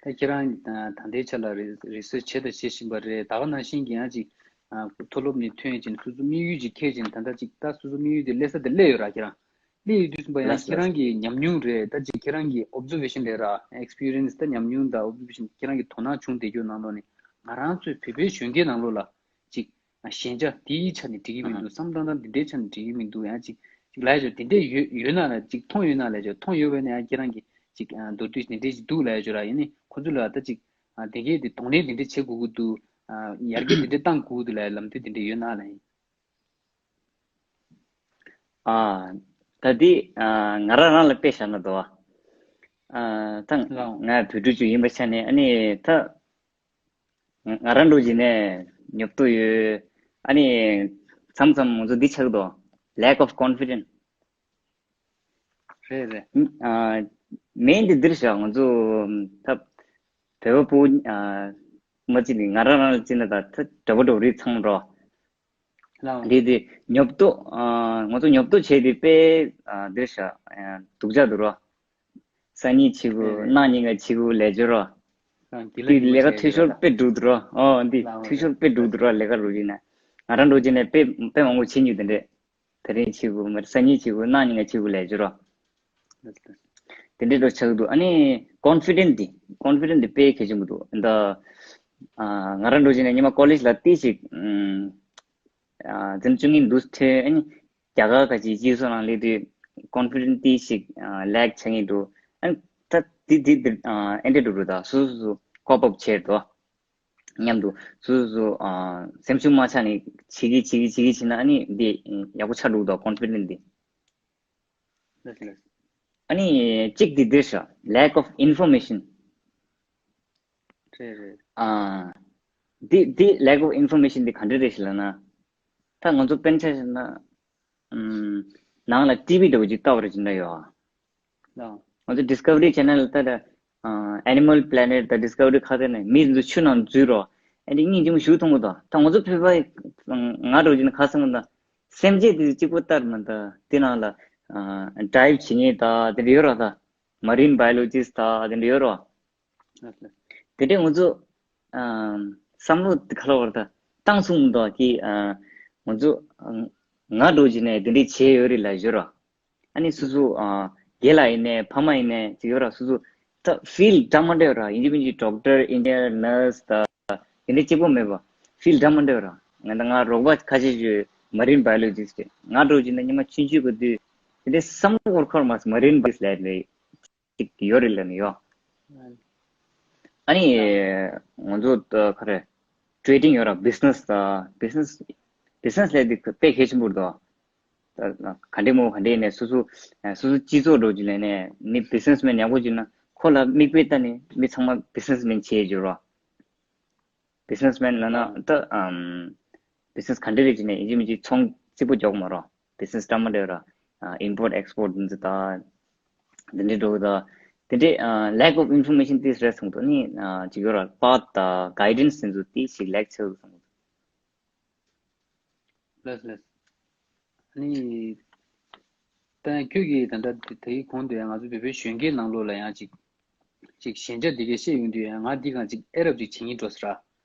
ད་ཁྱེད་རང་ཨ་ད་ལྟའི་ཆ་ལ་རི་རི་སར་ཆི་བྱས་དང་བྱེད་བཞིན་པ་རེད། ད་ག་ནང་བཞིན་གྱི་ཡང་ཅིག་ཨ་མཐོ་སློབ་ནས་ཐོན་ཅིང་སོ་སོ་དམིགས་ཡུལ་ཅིག་འཁྱེར་ཅིང་ད་ལྟ་ཅིག་ད་སོ་སོ་དམིགས་ཡུལ་དེ་སླེབས་ས་དེ་སླེབས་ཡོད་ར། ཁྱེད་རང་སླེབས་ཡོད་དུས་ཙམ་པ་ཡང་ལགས་ཁྱེད་རང་ལགས། གི་ཉམས་མྱོང་རེད། ད་ཅིག་ཁྱེད་རང་གི་ཨོབ་ཛར་ཝེ་ཤན་རེད་ར། ཨེག་སི་པི་རི་ཡན་སི། ད་ཉམས་མྱོང་དང་ཨོབ་ཛར་ཝེ་ཤན་ཁྱེད་རང་གི་དོ་སྣང་བྱུང་བསྡད་རྒྱུ་ནང་ལོགས་ནས་ང་རང་ཚོའི་བོད་པའི་གཞོན་སྐྱེས་ནང་ལོགས་ལ་ཅིག་ཞན་ཆ་དེའི་ཆ་ནས་འགྲིག་གི་མི་འདུག་བསམ་སྟངས་དང་འདི་འདྲའི་ཆ་ནས་འགྲིག་གི་མི་འདུག་ཡང་ཅིག་ཅིག་ལབ་ཡ་ཅིག་དེ་འདྲས་ཡོད་ཡོད་ན་ལ་ཅིག་མཐོང་ཡོད་ན་ལབ་ཡ་ཅིག་མཐོང་ཡོད་པ་ཡིན་ན་ཡང་ཁྱེད་རང་གིས་ཅིག་མདོར་བསྡུས་དེ་འདྲས་ཅིག་འདུག་ལབ་ཡ་ཅིག་ར། ཡིན་ནའི་ཁོ་ཚོ་ལ་ད་ཅིག་དེ་གས་དེ་གདོང་ལེན་དེ་འདྲས་བྱེད་དགོས་ཀྱི་འདུག་ཡར་རྒྱས་དེ་འདྲས་བཏང་དགོས་ཀྱི་འདུག་ལབ་ཡ་ལམ་སྟོན་དེ་འདྲས་ཡོད་ན་ལབ་ཡིན། ཨ། ད་འདི་ཨ་ང་རང་རང་ལ་དཔེ་བཞག་ན་འདུག་བ། ཨ་ད་ལའོ། ང་བོད་ཕྲུག་ཅིག་ཡིན་པའི་ཆ་ནས་ཨ་ནི་ད་ང་རང་འགྲོ་བྱས་ནས་ཉོབ་ཏོ་ཡོད། ཨ་ནི་མཚམས་མཚམས་ང་ཚོ་འདི་ཆགས་འདུག lack of confidence། རེད་རེད། ཨ་མེན་འདི་འདིར་བཞག་ང་ཚོ་ད་བོད་པ་ཕྲུ་གུ་ཨ་མ་གཅིག་ནི་ང་རང་རང་ལ་བརྩིས་ན་ད་ད་འདྲ་པོ་འདྲ་པོ་རེད་ཚང་མ་རོ། ལའོ། འདི་དེ་ཉོབ་ཏོ་ཨ་ང་ཚོ་ཉོབ་ཏོ་བྱས་ཏེ་དཔེ་ཨ་འདིར་བཞག་ཨ་སྡུག་ཅག་འདུག་རོ། སང་ཉིན་བྱེད་དགོས། རེད་རེད། གནངས་ཉིན་ཀ་བྱེད་དགོས་ལབ་ཀྱི་རོ། ཨ་དེ་ལས་འདི་ལས་ཀ་འཐུས་ཤོར་དཔེ་འགྲོ་འདུག་རོ། ཨོ་འདི་ལའོ་འཐུས་ཤོར་དཔེ་འགྲོ་འདུག་རོ། ལས་ཀ་རུ་བྱས་ན་ང་རང་འགྲོ་བྱས་ནས་དཔེ་དཔེ་མང་པོ་བྱེད་མྱོང་དེ་འདྲས། དེ་རིང་བྱེད་དགོས་མ་རེད། སང་ཉིན་བྱེད་དགོས། གནངས་ཉིན་ཀ་བྱེད་དགོས་ལབ་ཀྱི་རོ། དེ་འདྲས་འགྲོ་ཆགས་འདུག་ཨ་ནི་ཀོན་ཕི་ཌེན་ཊི་འདི་ཀོན་ཕི་ཌེན་ཊི་འདི་དཔེ་གལ་ཆེན་པོ་འདུག་ད་ཨ་ང་རང་འགྲོ་བྱས་ནས་སྔོན་མ་ཀོ་ལེཇ་ལ་ཏོག་ཙམ་ཨམ། ཨ་འཛིན་སྐྱོང་གི་འདུག་ཐོན། ཨ་ནི་རྒྱ་གར་ཁ་ཅིག་སྤྱི་ཚོགས་ནང་སླེབས་དུས་ཀོན་ཕི་ཌེན་ཊི་ཞིག་ཨ་ལེག་བྱེད་ཀྱི་འདུག་ཨ་ནི་ད་དེ་དེ་དེ་ཨ་ཨེ་འདྲས་འགྲོ་འགྲོ་ད་སོ་སོ་སོ་ཀོབ་ཨབ་བྱས་འགྲོ། མཉམ་དུ་སོ་སོ་སོ་ཨ་སེམས་ཤུགས་མ་ཆག་ནས་བྱེད་ཀྱི་བྱེད་ཀྱི་བྱེད་ཀྱི་བྱེད་ན་ཨ་ནི་འདི་ཡག་པོ་ཆགས་འགྲོ་འདུག་ཀོན་ཕི་ཌེན་ཊི་འདི། ལགས་ལགས། ཨ་ནི་གཅིག་འདི་འདིར་ཤག lack of information། རེད་རེད། ཨ་འདི་འདི་lack of information་འདི་ག་འདྲ་རེད་ཞེས་ལབ་ན། ད་ང་ཚོ་དཔེར་ན་ཆ་བཞག་ན། ཨམ། ནང་ལ་ཊི་ཝི་འདྲ་བོ་ཅིག་ལྟ་བ་རེད་ཅེ་ན་ཡོད་ཨ། ལགས། ང་ཚོ་ཌིས་ཁ་བ་རི་ཆེ་ནལ་ལ་ལྟ་ད། ཨ་Animal Planet་དང་ཌིས་ཁ་བ་རི་ཁ་ཐེ་ནས་མི་ཚོ་ཆུ་ནང་འཛུལ་རོགས། ཨ་འདི་སྙིང་རྗེ་མོ་ཞིག་མཐོང་གི་འདུག་ད་ང་ཚོ་བོད་པ་ང་འདྲ་བོ་ཅིག་ནི་ཁ་སང་གི་ད། སེམས་ཅན་དེ་གཅིག་པོ་ལྟར་མ་ད་དེ་ནང་ལ་ཨ་ཌའིབ་བྱེད་མཁན་ད་དེ་འདྲ་ཡོད་ར། ད་མ་རིན་བྷའི་ཨོ་ལོ་ཇི་སི་ཊི་ད་དེ་འདྲ་ཡོད་ར། དེ་འདྲས་ང་ཚོ་ཨ་བསམ་བློ་དེ་ག་ལ་བར་ད་བཏང་སོང་མདོག་གི་ཨ་ང་ཚོ་ཨ་ང་འདྲ་བོ་ཅིག་ནས་དེ་འདྲས་བྱས་ཡོད་རེད་ལབ་ཞོར་ར། ཨ་ནི་སོ་སོ་ཨ་རྒན་ལགས་ཡིན་ནའི་ཕ་མ་ཡིན་ནའི་ཅིག་ཡོད་ར། སོ་སོ་ད་ཕིལ་ཌི་འདྲ་མི་འདྲ་ཡོད་ར། ཡིན་གཅིག་མིན་གཅིག་ཌོག་ཊར་ཨིན་ཇི་ནི་ཡར་ནར་སི་ད་དེ་འདྲས་གཅིག་པོ་མེད་པ་ཕིལ་ཌི་འདྲ་མི་འདྲ་ཡོད་ར། ང་ད་ང་རོགས་པ་ཁ་ཤས་ཅིག་མ་རིན་བྷའི་ཨོ་ལོ་ཇི་སི་ཊི་རེད། ང་འདྲ་བོ་ཅིག་ནས་ཉི་མ་ཆུང་ཆུང་གི་དུས་དེ་འདྲས་བསམ་བློ་འཁོར་འཁོར་མ་སོང་། མ་རིན་བྷའི་ཨོ་ལོ་ཇི་སི་ཊི་ལབ་ནས་ཅིག་ཡོད་རེད་ལབ་ནས་ཡོད། ཨ་ནི་ང་ཚོ་ད་ག་རེ་ཊེ་རེ་ཌིང་ཡོད་ར། བི་ཛི་ནེ་སི་ད་བི་ཛི་ནེ་སི་བི་ཛི་ནེ་སི་ལབ་དེ་དཔེ་གལ་ཆེན་པོ་རེད་དོ། ད་ག་འདྲས་མོ་ག་འདྲས་ནས་སོ་སོ་སོ་སོ་སྤྱི་ཚོགས་འདྲ་བོ་ཅིག་ལབ་ནས་མི་བི་ཛི་ནེ་སི་མེན་ཡག་པོ་ཅིག་ན་ཁོ་ལ་མིག་དཔེ་ལྟ་ནས་མི་ཚང་མ་བི་ཛི་ནེ་སི་མེན་བྱེད་ཡོད་ར། བི་ཛི་ནེ་སི་མེན་ལབ་ན་ད་ཨམ་བི་ཛི་ནེ་སི་ག་འདྲས་རེད་ཅེ་ནས་ཡིན་གཅིག་མིན་གཅིག་ཚོང་རྩིག་པོ་རྒྱག་མ་རོགས། བི་ཛི་ནེ་སི་འདྲ་མི་འདྲ་ར། ཨིམ་པོར་ཊི་ཨེག་སི་པོར་ཊི་འདི་ཚོ་ད་འདི་འདྲས་འགྲོ་གི་ད། དེ་འདྲས་ལེག་ཨོབ་ཨིན་ཕོར་མེ་ཤན་དེ་རེད་སོང་དོ་ནི་ཅིག་ཡོད་ར། པཱཐ་ད་གའི་ཌེན་སི་འདི་ཚོ་དེ་ཞིག་ལེག་ཆེ་སོང་དོ། ལགས་ལགས། ཨ་ནི། ད་ཁྱོད་ཀྱིས་ད་ལྟ་དེའི་གོང་དུ་ཡང་ང་ཚོ་བོད་པའི་གཞོན་སྐྱེས་ནང་ལོགས་ལ་ཡང་ཅིག་ཅིག་ཞན་ཆ་འདི་གས་བཤད་ཡོང་དུས་ཡང་ང་འདི་གང་ཅིག་ཨེ་རབ་ཅིག་བྱེད་ཀྱིན་འགྲོ་ཟེར་ར།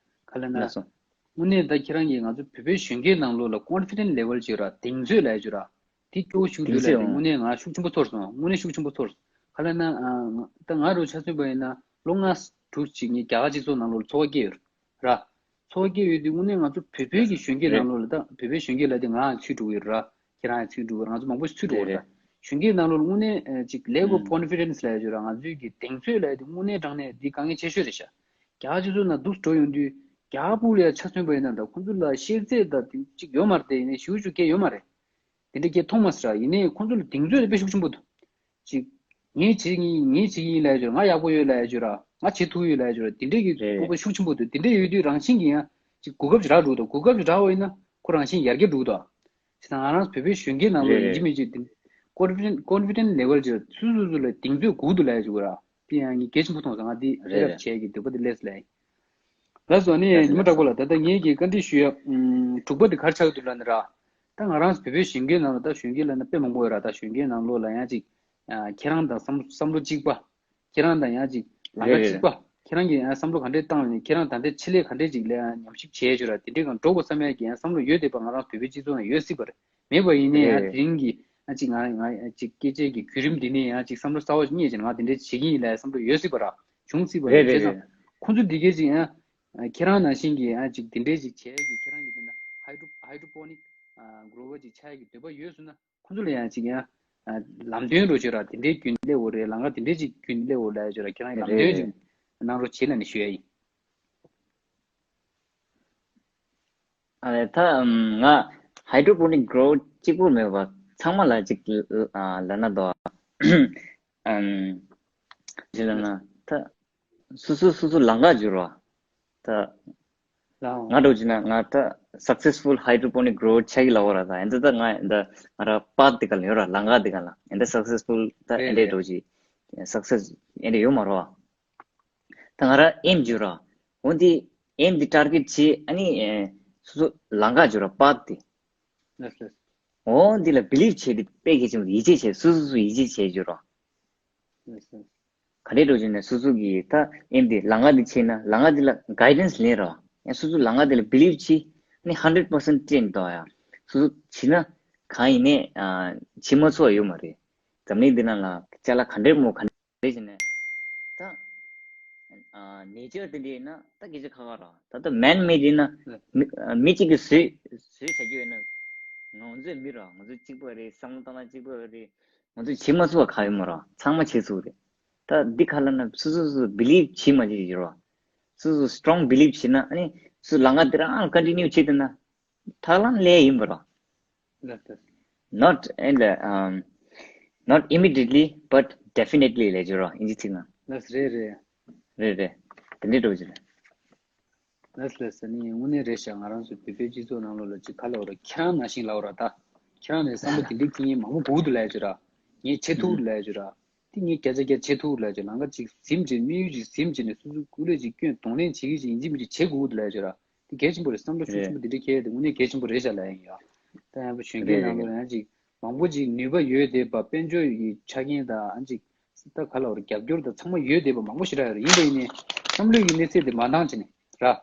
ག་ལ་ན། ལགས་སོ། དངོས་གནས་ད་ཁྱེད་རང་གིས་ང་ཚོ་བོད་པའི་གཞོན་སྐྱེས་ནང་ལོགས་ལ་ཀོན་ཕི་ཌེན་སི་ལེ་ཝལ་ཅིག་ར། གདེང་ཚོད་ལབ་ཡ་ཅིག་ར། དེ་སྐྱོ་བོ་ཞིག་འདུག་ལབ་དེ་དངོས་གནས་ང་ཤུགས་ཆེན་པོ་ཚོར་སོང་། དངོས་གནས་ཤུགས་ཆེན་པོ་ཚོར་སོང་། ག་ལ་ན། ད་ང་རུ་ཆ་མཚོན་པ་ཡིན་ན་ལོ་ལྔ་དྲུག་ཅིག་ངས་རྒྱ་གར་སྤྱི་ཚོགས་ནང་ལོགས་ལ་འཚོ་བ་སྐྱེལ་ཡོད་ར། འཚོ་བ་སྐྱེལ་ཡོད་དུས་དངོས་གནས་ང་ཚོ་བོད་པའི་གི་གཞོན་སྐྱེས་རེད། ནང་ལོགས་ལ་ད་བོད་པའི་གཞོན་སྐྱེས་ལབ་དུས་ང་ཚུད་འགྲོ་གི་ཡོད་ར། ཁྱེད་རང་ཚུད་འགྲོ་གི་ར། ང་ཚོ་མང་པོ་ཚུད་འགྲོ་གི་ར། རེད་རེད། གཞོན་སྐྱེས་ནང་ལོགས་ལ་དངོས་གནས་ཅིག་ལེག་ཨོབ་ཀོན་ཕི་ཌེན་སི་ལབ་ཡ་ཅིག་ར། ང་ཚོའི་གི་གདེང་ཚོད་ལབ་ཡ་དེ་དངོས་གནས་དྲང་གནས་འདི་དཀའ་ངལ་ཆེ་ཤོས་རེད་ཤག་རྒྱ་གར་སྤྱི་ཚོགས་ནང་འདུག་འགྲོ་ཡོང་དུས་རྒྱ་གར་ཕུག་ལ་ཡ་ཆ་མཚོན་པ་ཡིན་ན་ད་ཁོང་ཚོ་ལ་ཤེས་ཚད་ད་དེ་གཅིག་ཡོད་མ་རེད་དེ། ཡིན་ནའི་ཞུ་རྒྱུ་གལ་ཡོད་མ་རེད། དེ་འདྲ་གལ་མཐོང་མ་སྲིད་ར། ཡིན་ནའི་ཁོང་ཚོ་ལ་གདེང་ཚོད་དཔེ་ཤུགས་ཆེན་པོ་འདུག་ཅིག་ངས་བྱེད་ཀྱི་ཡིན། ངས་བྱེད་ཀྱི་ཡིན་ལབ་ཡ་ཅིག་ར། ང་ཡག་པོ་ཡོད་ལབ་ཡ་ཅིག་ར། ང་བྱེད་ཐུབ་ཡོད་ལབ་ཡ་ཅིག་ར། དེ་འདྲས་ཀྱི་རེད། སྤོབས་པ་ཤུགས་ཆེན་པོ་འདུག་དེ་འདྲས་ཡོད་དུས་རང་བཞིན་གྱིས་ཡང་ཅིག་གོ་སྐབས་ཅིག་རག་འགྲོ་འདུག་གོ་སྐབས་ཅིག་རག་པ་ཡིན་ན་ཁོ་རང་བཞིན་ཡར་རྒྱས་འགྲོ་འདུག་བྱས་ཙང་ང་རང་བོད་པའི་གཞོན་སྐྱེས་ནང་ལོགས་རེད་ཡིན་གཅིག་རེད། མིན་གཅིག་ཀོན་ཕི་ཌེན་སི་ལེ་ཝལ་ཅིག་ར། སོ་སོ་སོ་ལ་གདེང་ཚོད་དགོས་འདུག་ལབ་ཡ་ཅིག་ར། དེ་ཡང་ངས་གལ་ཆེན་པོ་མཐོང་སོང་། ང་འདི་ཨེ་རབ་རེད། བྱས་ཀྱི་འདོད་པ་དེ་སླེབས་སླེབས། ལགས་སོ། ཨ་ནི་ལགས་སོ་ཉི་མ་ལགས་དྲག་པོ་ལགས། ད་ལྟ་ངེད་ཀྱིས་བཀའ་འདྲི་ཞུ་ཡ་ཨམ་དྲུག་པ་དེ་ག་རེ་ཆགས་འདུག་ལབ་ན་ར། ད་ང་རང་བོད་པའི་གཞོན་སྐྱེས་ནང་ལ་ད་གཞོན་སྐྱེས་ལབ་ན་དཔེ་མང་པོ་ཡོད་ར། ད་གཞོན་སྐྱེས་ནང་ལོགས་ལ་ཡང་ཅིག་ཨ་ཁྱེད་རང་དང་བསམ་བསམ་བློ་གཅིག་པ། ཁྱེད་རང་དང་ཡང་ཅིག་ལམ་ཁ་རེད་གཅིག་པ། རེད། ཁྱེད་རང་གིས་ཡང་བསམ་བློ་ག་འདྲས་བཏང་ནས་ཁྱེད་རང་ད་ལྟའི་ཆེད་ལས་ག་འདྲས་ཅིག་ལ་ཡང་ཉམས་ཞིབ་བྱས་ཡོད་ར། དེ་འདྲས་གང་འགྲོ་དགོས་བསམ་ཡ་གི་ཡང་བསམ་བློ་ཡོད་བསྡད་པ་ང་རང་བོད་པའི་སྤྱི་ཚོགས་ནང་ཡོད་སྲིད་པ་རེད། མེད་པ་ཡིན་ནའི་ཡང་རེད། དེ་རིང་གི་ཨ་ཅིག་ང་ང་ཅིག་སྐད་ཆའི་གི་བརྒྱུད་རིམ་འདི་ནས་ཡང་ཅིག་བསམ་བློ་གསར་བ་ཞིག་རྙེད་བྱས་ནས་ང་དེ་འདྲས་བྱེད་ཀྱི་ཡིན་ལབ་བསམ་བློ་ཡོད་སྲིད་པ་ར། བྱུང་སྲིད་པ་རེད། རེད་རེད་བྱས་ཙང་རེད། ཁོང་ཚོ་འདི་གས་ཅིག་ཡང་ཁྱེད་རང་ནང་བཞིན་གྱི་ཡང་ཅིག་དེ་འདྲས་ཅིག་བྱས་ཀྱི་ཁྱེད་རང་གི་དེ་འདྲ་ཧའི་ཌོ་ཧའི་ཌོ་པོ་ནིག་གྲོ་བོ་ཅིག་ཆགས་ཀྱི་འདོད་པ་ཡོད་སོང་ན་ཁོང་ཚོ་ལ་ཡང་ཅིག་ཡང་ལམ་སྟོན་རོགས་བྱོས་ར། དེ་འདྲའི་རྒྱུན་སླེབས་འོ་རེད། ལམ་ཁ་དེ་འདྲས་ཅིག་རྒྱུན་སླེབས་འོ་ལབ་ཡ་བྱོས་ར། ཁྱེད་རང་གི་ལམ་སྟོན་ཅིག་གནང་རོགས་བྱེད་ལབ་ནས་ཞུ་ཡ་ཡིན། ཨ་ད་ང་ཧའི་ཌོ་པོ་ནིག་གྲོ་བོ་གཅིག་པུ་མེད་པ་ཚང་མ་ལ་ཅིག་ཨ་ལབ་ན་དོ། ཨམ་ཅི་ལབ་ན་ད་སོ་སོ་སོ་སོ་ལམ་ཁ་བསྒྱུར་བ་ད། ལའོ། ང་འདྲ་བོ་བྱས་ན་ང་ད་successful hydroponic grower ཆགས་ཀྱི་ལབ་པ་ར། ད་ཨེ་འདྲ་ད་ང་ད་ང་ར་པཱཐ་དེ་ག་ལ་ཡོད་ར། ལམ་ཁ་དེ་ག་ལ་ཨེ་འདྲ་successful་ད་རེད་ཨེ་འདྲ་རེད། འགྲོ་ཅིག་success་ཨེ་འདྲ་ཡོད་མ་རེད་བ། ད་ང་ར་ཨེམ་བརྗོད་ར། འོ་འདི་ཨེམ་འདི་ཊར་གེཊ་བྱེད། ཨ་ནི་ཨེ་སོ་སོ་ལམ་ཁ་བརྗོད་ར་པཱཐ་དེ། ལགས་ལགས། འོ་འདི་ལ་བི་ལིབ་བྱེད་དེ་དཔེ་གལ་ཆེན་པོ། ཡིད་ཆེས་བྱེད། སོ་སོ་སོ་ཡིད་ཆེས་བྱེད་བརྗོད་ར། ལགས་ལགས། ག་འདྲས་འགྲོ་བྱས་ནས་སོ་སོ་གི་ད་ཨེམ་འདི་ལམ་ཁ་འདི་བྱེད་ན་ལམ་ཁ་འདི་ལ་གའི་ཌེན་སི་ལེན་ར། ཡང་སོ་སོ་ལམ་ཁ་འདི་ལ་བི་ལིབ་བྱེད། ནི་ཧན་ཌེཌ་པར་སེན་ཊི་སྤྲད་འདུག་ཡ། སོ་སོ་བྱེད་ན་གང་ཡིན་ནའི་ཨ་བྱེད་མ་ཚུགས་པ་ཡོད་མ་རེད། འཛམ་གླིང་འདི་ནང་ལ་ཅ་ལག་ག་འདྲས་མོ་ག་རེ་བྱས་ནས་ད་ཨ་ནེ་ཅར་དེ་འདྲ་ཡིན་ན་ད་སྐད་ཆ་ཁག་ཁག་ར། ད་ལྟ་མེན་མེ་ཌི་ཡིན་ན་མི་ཨ་མི་གཅིག་གིས་བཟོས་བཟོས་བྱ་རྒྱུ་ཡིན་ན་ང་ཚོའི་མི་ར། ང་ཚོ་གཅིག་པ་རེད། བསམ་བློ་བཏང་ན་གཅིག་པ་རེད། ང་ཚོས་བྱེད་མ་ཚུགས་པ་གང་ཡོད་མ་རེད། ཚང་མ་བྱེད་ཚུགས་རེད། ད་འདི་ག་ལ་ན་སོ་སོ་སོ་བི་ལིབ་བྱེད་མ་བྱེད་ཀྱི་རེད་བ། སོ་སོ་སི་ཊོང་བི་ལིབ་བྱེད་ན་ཨ་ནི་སོ་ལམ་ཁ་འདི་རང་ཀོན་ཊི་ནིའུ་བྱེད་ཐུབ་ན་ཐག་ལམ་ལས་ཡིན་པ་རེད། ལགས་ལགས། Not in the um not immediately but definitely ལབ་ཀྱི་རེད་བ། ཨིན་ཇི་ཚིག་ནང་། ལགས་རེད་རེད། རེད་རེད། དེ་འདྲས་འགྲོ་གི་རེད། ལགས་ལགས། ཨ་ནི་དངོས་གནས་རེད་ཤག་ང་རང་ཚོ་བོད་པའི་སྤྱི་ཚོགས་ནང་ལོགས་ལ་ཅིག་ག་ལབ་ར། ཁྱེད་རང་ནང་བཞིན་ལབ་ར། ད་ཁྱེད་རང་ནས་བསམ་བློ་དེ་འདྲའི་འཁྱེར་མཁན་མང་པོ་དགོས་འདུག་ལབ་ཡ་ཅིག་ར། ངས་བྱེད་ཐུབ་ལབ་ཡ་ཅིག་ར། དེ་ངས་བརྒྱ་ཆ་བརྒྱ་བྱེད་ཐུབ་ལབ་ཡ་ཅིག་ལམ་ཁ་ཅིག་ཟིན་བྱས་དམིགས་ཡུལ་ཅིག་ཟིན་བྱས་ནས་སོ་སོའི་སྐུ་ལས་ཅིག་སྐྱོན་གདོང་ལེན་བྱེད་ཀྱི་ཅིག་ཡིན་གཅིག་མིན་གཅིག་བྱེད་དགོས་འདུག་ལབ་ཡ་ཅིག་ར། དེ་གལ་ཆེན་པོ་རེད། བསམ་བློ་ཤུགས་ཆེན་པོ་དེ་འདྲ་འཁྱེར་ཡ་དེ་དངོས་གནས་གལ་ཆེན་པོ་རེད་ཤག་ལབ་ཡ་ཡིན་ཡ། ད་ཡང་པོ་གཞོན་སྐྱེས་རེད་ནང་ལོགས་རེད། ཡང་ཅིག་མང་པོ་ཅིག་ནུས་པ་ཡོད་བསྡད་པ། དཔལ་འབྱོར་གྱི་ཆ་རྐྱེན་དང་ཨ་ཅིག་ད་ག་ལ་བར་རྒྱབ་སྐྱོར་དང་ཚང་མ་ཡོད་བསྡད་པ་མང་པོ་ཞེ་དྲག་ཡོད་རེད། ཡིན་པ་ཡིན་ནའི་བསམ་བློའི་གི་གནས་ཚད་དེ་མ་འདང་བྱས་ནས་ར།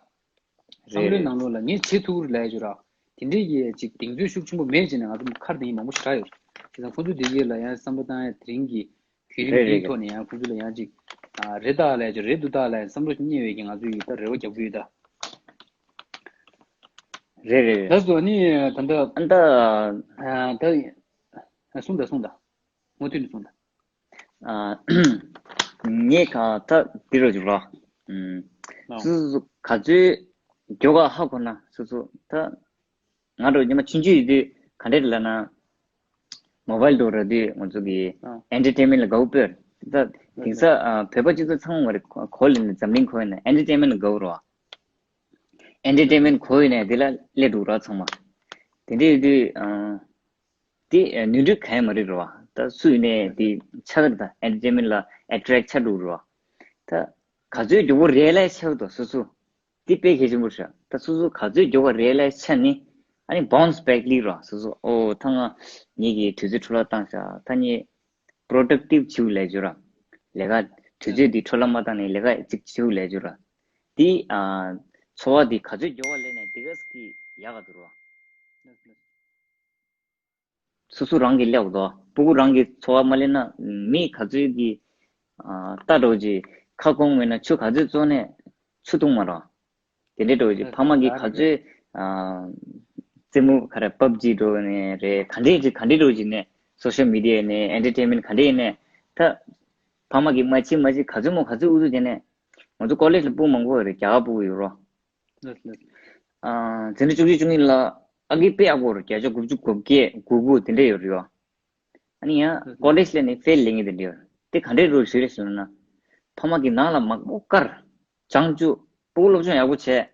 བསམ་བློའི་ནང་ལོགས་ལ་ངས་བྱེད་ཐུབ་ཀྱི་རེད་ལབ་ཡ་ཅིག་ར། དེ་འདྲའི་གི་ཅིག་གདེང་ཚོད་ཤུགས་ཆེན་པོ་མེད་བྱས་ནས་ང་ཚོ་ཁར་དེ་ཡིན་མང་པོ་ཞེ་དྲག་ཡོད་རེད། བྱས་ཙང་ཁོང་ཚོ་དེ་གའི་ལ་ཡང་བསམ་བློ་བཏང་ཡ་དེ་རིང་གི་བརྒྱུད་རིམ་རེད་འདིའི་རེད་ཐོག་ནས་ཡང་ཁོང་ཚོ་ལ་ཡང་ཅིག་ཨ་རེད་ད་ལབ་ཅིག་རེད་འདུག་ད་ལབ་བསམ་བློ་ཞིག་རྙེད་པའི་གི་ང་ཚོ་ཡིས་ད་རེ་བ་རྒྱག་གི་ཡོད་ད། རེད་རེད་རེད། ལགས་སོ། ཨ་ནི་ད་ལྟ་ཨ་ད་ཨ་ད་ཨ་གསུངས་ད་གསུངས་ད། མུ་མཐུད་ནས་གསུངས་ད། ཨ་ངས་ག་ད་འདི་རུ་འཇུག་ལ། ཨུམ། ལགས། སོ་སོ་ག་ཚོད་མགྱོགས་ག་ཧ་གོ་ན་སོ་སོ་ད། ང་རང་ཉི་མ་ཆུང་ཆུང་ཡོད་དུས་ག་འདྲས་ལབ་ན། མོ་བལ་དུ་ར་དུས་ང་ཚོ་གི་ཨ་ཨེན་ཊར་ཊེན་མེན་ཊི་ལ་དགའ་བོ་སྤོས། ད་དེང་སང་ཨ་བོད་པ་སྤྱི་ཚོགས་ཚང་མ་རེད། གོ་ལེན་ནས་འཛམ་གླིང་ཁོ་ཡིན་ན་ཨེན་ཊར་ཊེན་མེན་ཊི་ལ་དགའ་བོ་རེད་བ། ཨེན་ཊར་ཊེན་མེན་ཊི་གོ་ཡིན་ནས་དེ་ལ་སླེབས་འགྲོ་ར་ཚང་མ། དེ་འདྲས་ཡོད་དུས་ཨ་དེ་ནོར་འཁྲུལ་གང་ཡང་མ་རེད་རེད་བ། ད་སུ་ཡིན་ནས་དེ་ཆགས་ཀྱི་རེད། ད་ཨེན་ཊར་ཊེན་མེན་ཊི་ལ་ཨེ་ཊེག་ཆགས་འགྲོ་རེད་བ། ད་ག་ཚོད་མགྱོགས་པོ་རི་ཡ་ལའི་ཛི་ཆགས་འདུག་སོ་སོ། འདི་དཔེ་གལ་ཆེན་པོ་རེད། ད་སོ་སོ་ག་ཚོད་མགྱོགས་པ་རི་ཡ་ལའི་ཛི་ཆགས་ནི། ཨ་ནི་བའུན་སི་བེག་ལེགས་ར་སོ་སོ། ཨོ་ད་ང་ངེད་ཀྱི་དུས་ཚོད་འཕྲོ་བརླག་བཏང་ཤག་ད་ངས་པྲོ་ཌག་ཊིབ་བྱེད་དགོས་ལབ་བརྗོད་ར། ལས་ཀ་དུས་ཚོད་འདི་འཕྲོ་བརླག་མ་བཏང་ནས་ལས་ཀ་ཅིག་བྱེད་དགོས་ལབ་བརྗོད་ར། འདི་ཨ་འཚོ་བ་འདི་ག་ཚོད་མགྱོགས་པ་ལས་ནས་འདི་ག་ཙམ་གྱིས་ཡག་ག་འདུག་ར། སོ་སོ་རང་གིས་སླེབས་དགོས། སྤུ་གུ་རང་གིས་འཚོ་བ་མ་ལེན་ན་མི་ག་ཚོད་ཀྱིས་ཨ་ལྟ་འགྲོ་གི། ཁ་སྐོང་མེད་ན་ཆུ་ག་ཚོད་བཙོས་ནས་ཆུ་འཐུང་མ་རེད། དེ་འདྲའི་འགྲོ་གི། ཕ་མ་གིས་ག་ཚོད་ཨ་རྩེད་མོ་ག་རེ་པབ་ཇི་འགྲོ་ནས་རེད། ག་འདྲས་ཀྱི་ག་འདྲས་འགྲོ་གི་ནས་སོ་ཤལ་མི་ཌི་ཡ་ནས་ཨེན་ཊར་ཊེན་མེན་ཊི་ག་འདྲས་ནས་ད་ཕ་མ་གིས་མ་བྱེད་མ་བྱེད་ག་ཚོད་མོ་ག་ཚོད་ཨུ་ཚུགས་བྱས་ནས། ང་ཚོ་ཀོ་ལེཇ་ལ་སྤུ་གུ་མང་པོ་རེད། རྒྱ་གར་སྤུ་གུ་ཡོད་རོ། ལགས་ལགས། ཨ་འཛིན་གྲྭ་བཅུ་གཅིག་བཅུ་གཉིས་ལ་ཨ་ཀི་དཔེ་ཡག་པོ་རེད། བརྒྱ་ཆ་དགུ་བཅུ་གོ་བརྒྱད་དགུ་དགུ་དེ་འདྲས་ཡོད་རེད་བ། ཨ་ནི་ཡང་ལགས་ཀོ་ལེཇ་ལ་ནི་ཧྥེལ་ལེ་ངེས་དེ་འདྲས་ཡོད་རེད། དེ་ག་འདྲས་རོ་ཞུ་རེད་ཟེར་ན། ཕ་མ་གིས་ནང་ལ་མག་པོ་བཀར། བྱང་ཆུབ་སྤུ་གུ་སློབ་སྦྱོང་ཡག་པོ་བྱས།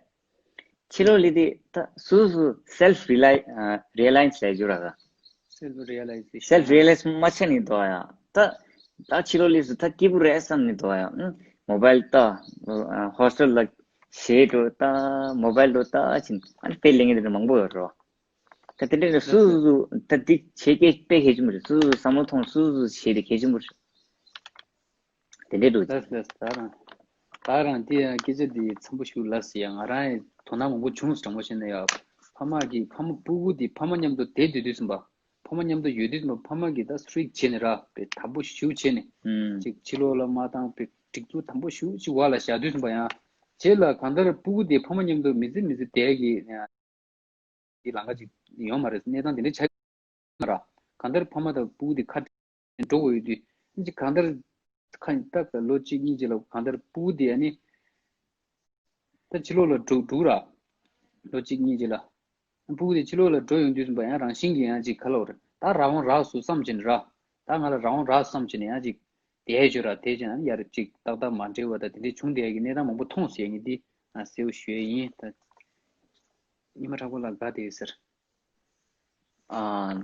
ཕྱི་ལོགས་ལི་དེ་ད་སུ་སུ་སེལ་ཕི་རི་ལའི་ཨ་རི་ཡ་ལའི་ཛི་ལབ་རྒྱུ་ར་ད། སེལ་ཕི་རི་ཡ་ལའི་ཛེ་ཤན། སེལ་ཕི་རི་ཡ་ལའི་ཛི་མ་བྱས་ནི་འདུག་ཡ། ད་ད་ཕྱི་ལོགས་ལི་སུ་ད་སྐྱིད་པོ་རེད་བསམ་ནི་འདུག་ཡ། ཨང་མོ་བལ་ལྟ། ཧོ་སི་ཊེལ་ལ་གཞས་འགྲོ་ལྟ། མོ་བལ་འགྲོ་ལྟ་ཕྱིན། ཨ་ནི་དཔེ་ལེན་མཁན་དེ་འདྲ་མང་པོ་ཡོད་རེད། ད་དེ་འདྲ་ནི་སུ་སུ་ད་འདི་བྱེད་སྐད་དཔེ་གལ་ཆེན་པོ་རེད། སུ་སུ་བསམ་བློ་ཐོངས། སུ་སུ་བྱེད་དེ་གལ་ཆེན་པོ་རེད། དེ་འདྲའི་འགྲོ་ལགས་ལགས། ད་རང་ད་རང་དེ་ཡང་སྐད་ཆ་འདི་འཚམ་པོ་ཞུ་ལགས་ཟེར་ཡ། ང་རང་ཡང་དོ་སྣང་མང་པོ་བྱུང་སོང་དྲང་པོ་བཤད་ན་ཡ། ཕ་མ་གིས་ཕ་མ་སྤུ་གུ་འདི་ཕ་མ་མཉམ་དུ་བསྡད་སྡོད་དུས་ཙམ་པ། ཕ་མ་མཉམ་དུ་ཡོད་དུས་ཙམ་པ་ཕ་མ་གིས་ད་སི་ཊིག་བྱས་ནས་ར་དཔེ་དམ་པོ་ཞེ་པོ་བྱས་ནས། ཨུམ། ཅིག་ཕྱི་ལོགས་ལ་མ་བཏང་། དཔེ་སྒྲིག་འཛུགས་དམ་པོ་ཞེ་པོ་ཅིག་འོག་ལ་བཞག་དུས་ཙམ་པ་ཡང་། རྗེས་ལ་གང་ལྟར་སྤུ་གུ་འདི་ཕ་མ་མཉམ་དུ་མི་བརྩི་མི་བརྩི་བསྡད་ཀྱི། དེ་ལམ་ཁ་ཅིག་ཡོང་མ་རེད། གནས་སྟངས་དེ་འདྲ་ཆགས་མ་རེད། གང་ལྟར་ཕ་མ་དང་སྤུ་གུ་དེ་ཁ་བྲལ་འགྲོ་དགོས་ཡོད་དུས། ཅིག་གང་ལྟར་ཁ་ད་ལོ་གཅིག་གཉིས་ཅིག་ལ་གང་ལྟར་སྤུ་གུ་དེ་ཨ་ནི་ད་ཕྱི་ལོགས་ལ་འགྲོ་འགྲོ་ར། ལོ་གཅིག་གཉིས་ཅིག་ལ་སྤུ་གུ་དེ་ཕྱི་ལོགས་ལ་འགྲོ་ཡོང་དུས་ཙམ་པ་ཡང་རང་བཞིན་གྱིས་ཡང་ཅིག་ག་ལབ་རེད། ད་རང་དབང་རག་སོང་བསམ་བྱས་ནས་ར། ད་ང་ལ་རང་དབང་རག་བསམ་བྱས་ནས་ཡང་ཅིག་དེ་ཞོར་ར་དེ་བྱས་ན་ཡར་ཅིག་ཏག་ཏག་མ་འབྲེལ་བ་དང་དེ་འདྲའི་བྱུང་བསྡད་ཀྱི་གནས་སྟངས་མང་པོ་མཐོང་སོང་ཡ། ངས་འདི་ང་གསལ་པོ་ཞུ་ཡ་ཡིན། ད་ཉི་མ་དྲག་པོ་ལ་དགའ་བསྡད་ཡོད་ཟེར། ཨ།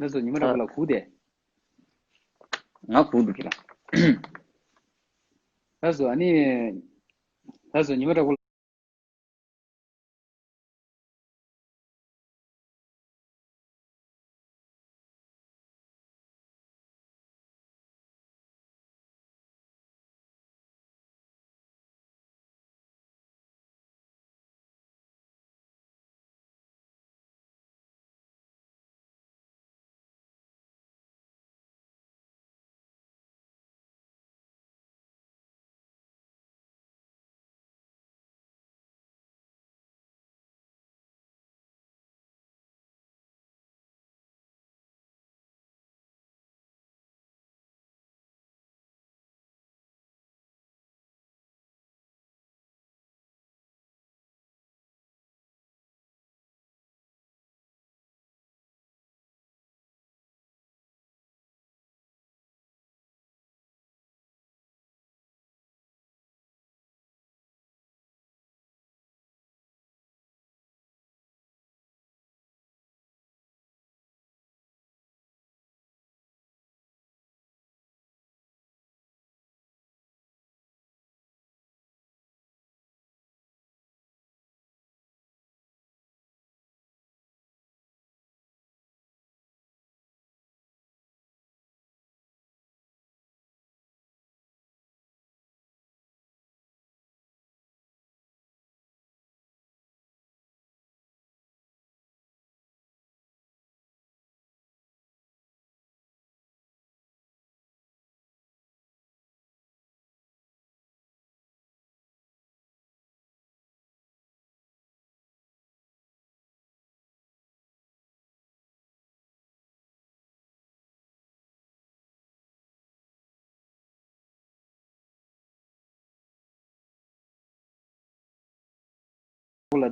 ལགས་སོ། ཉི་མ་དྲག་པོ་ལ་སྒུག་བསྡད། ང་སྒུག་འདུག་གི་ལ། ལགས་སོ། ཨ་ནི། ལགས་སོ། ཉི་མ་དྲག་པོ།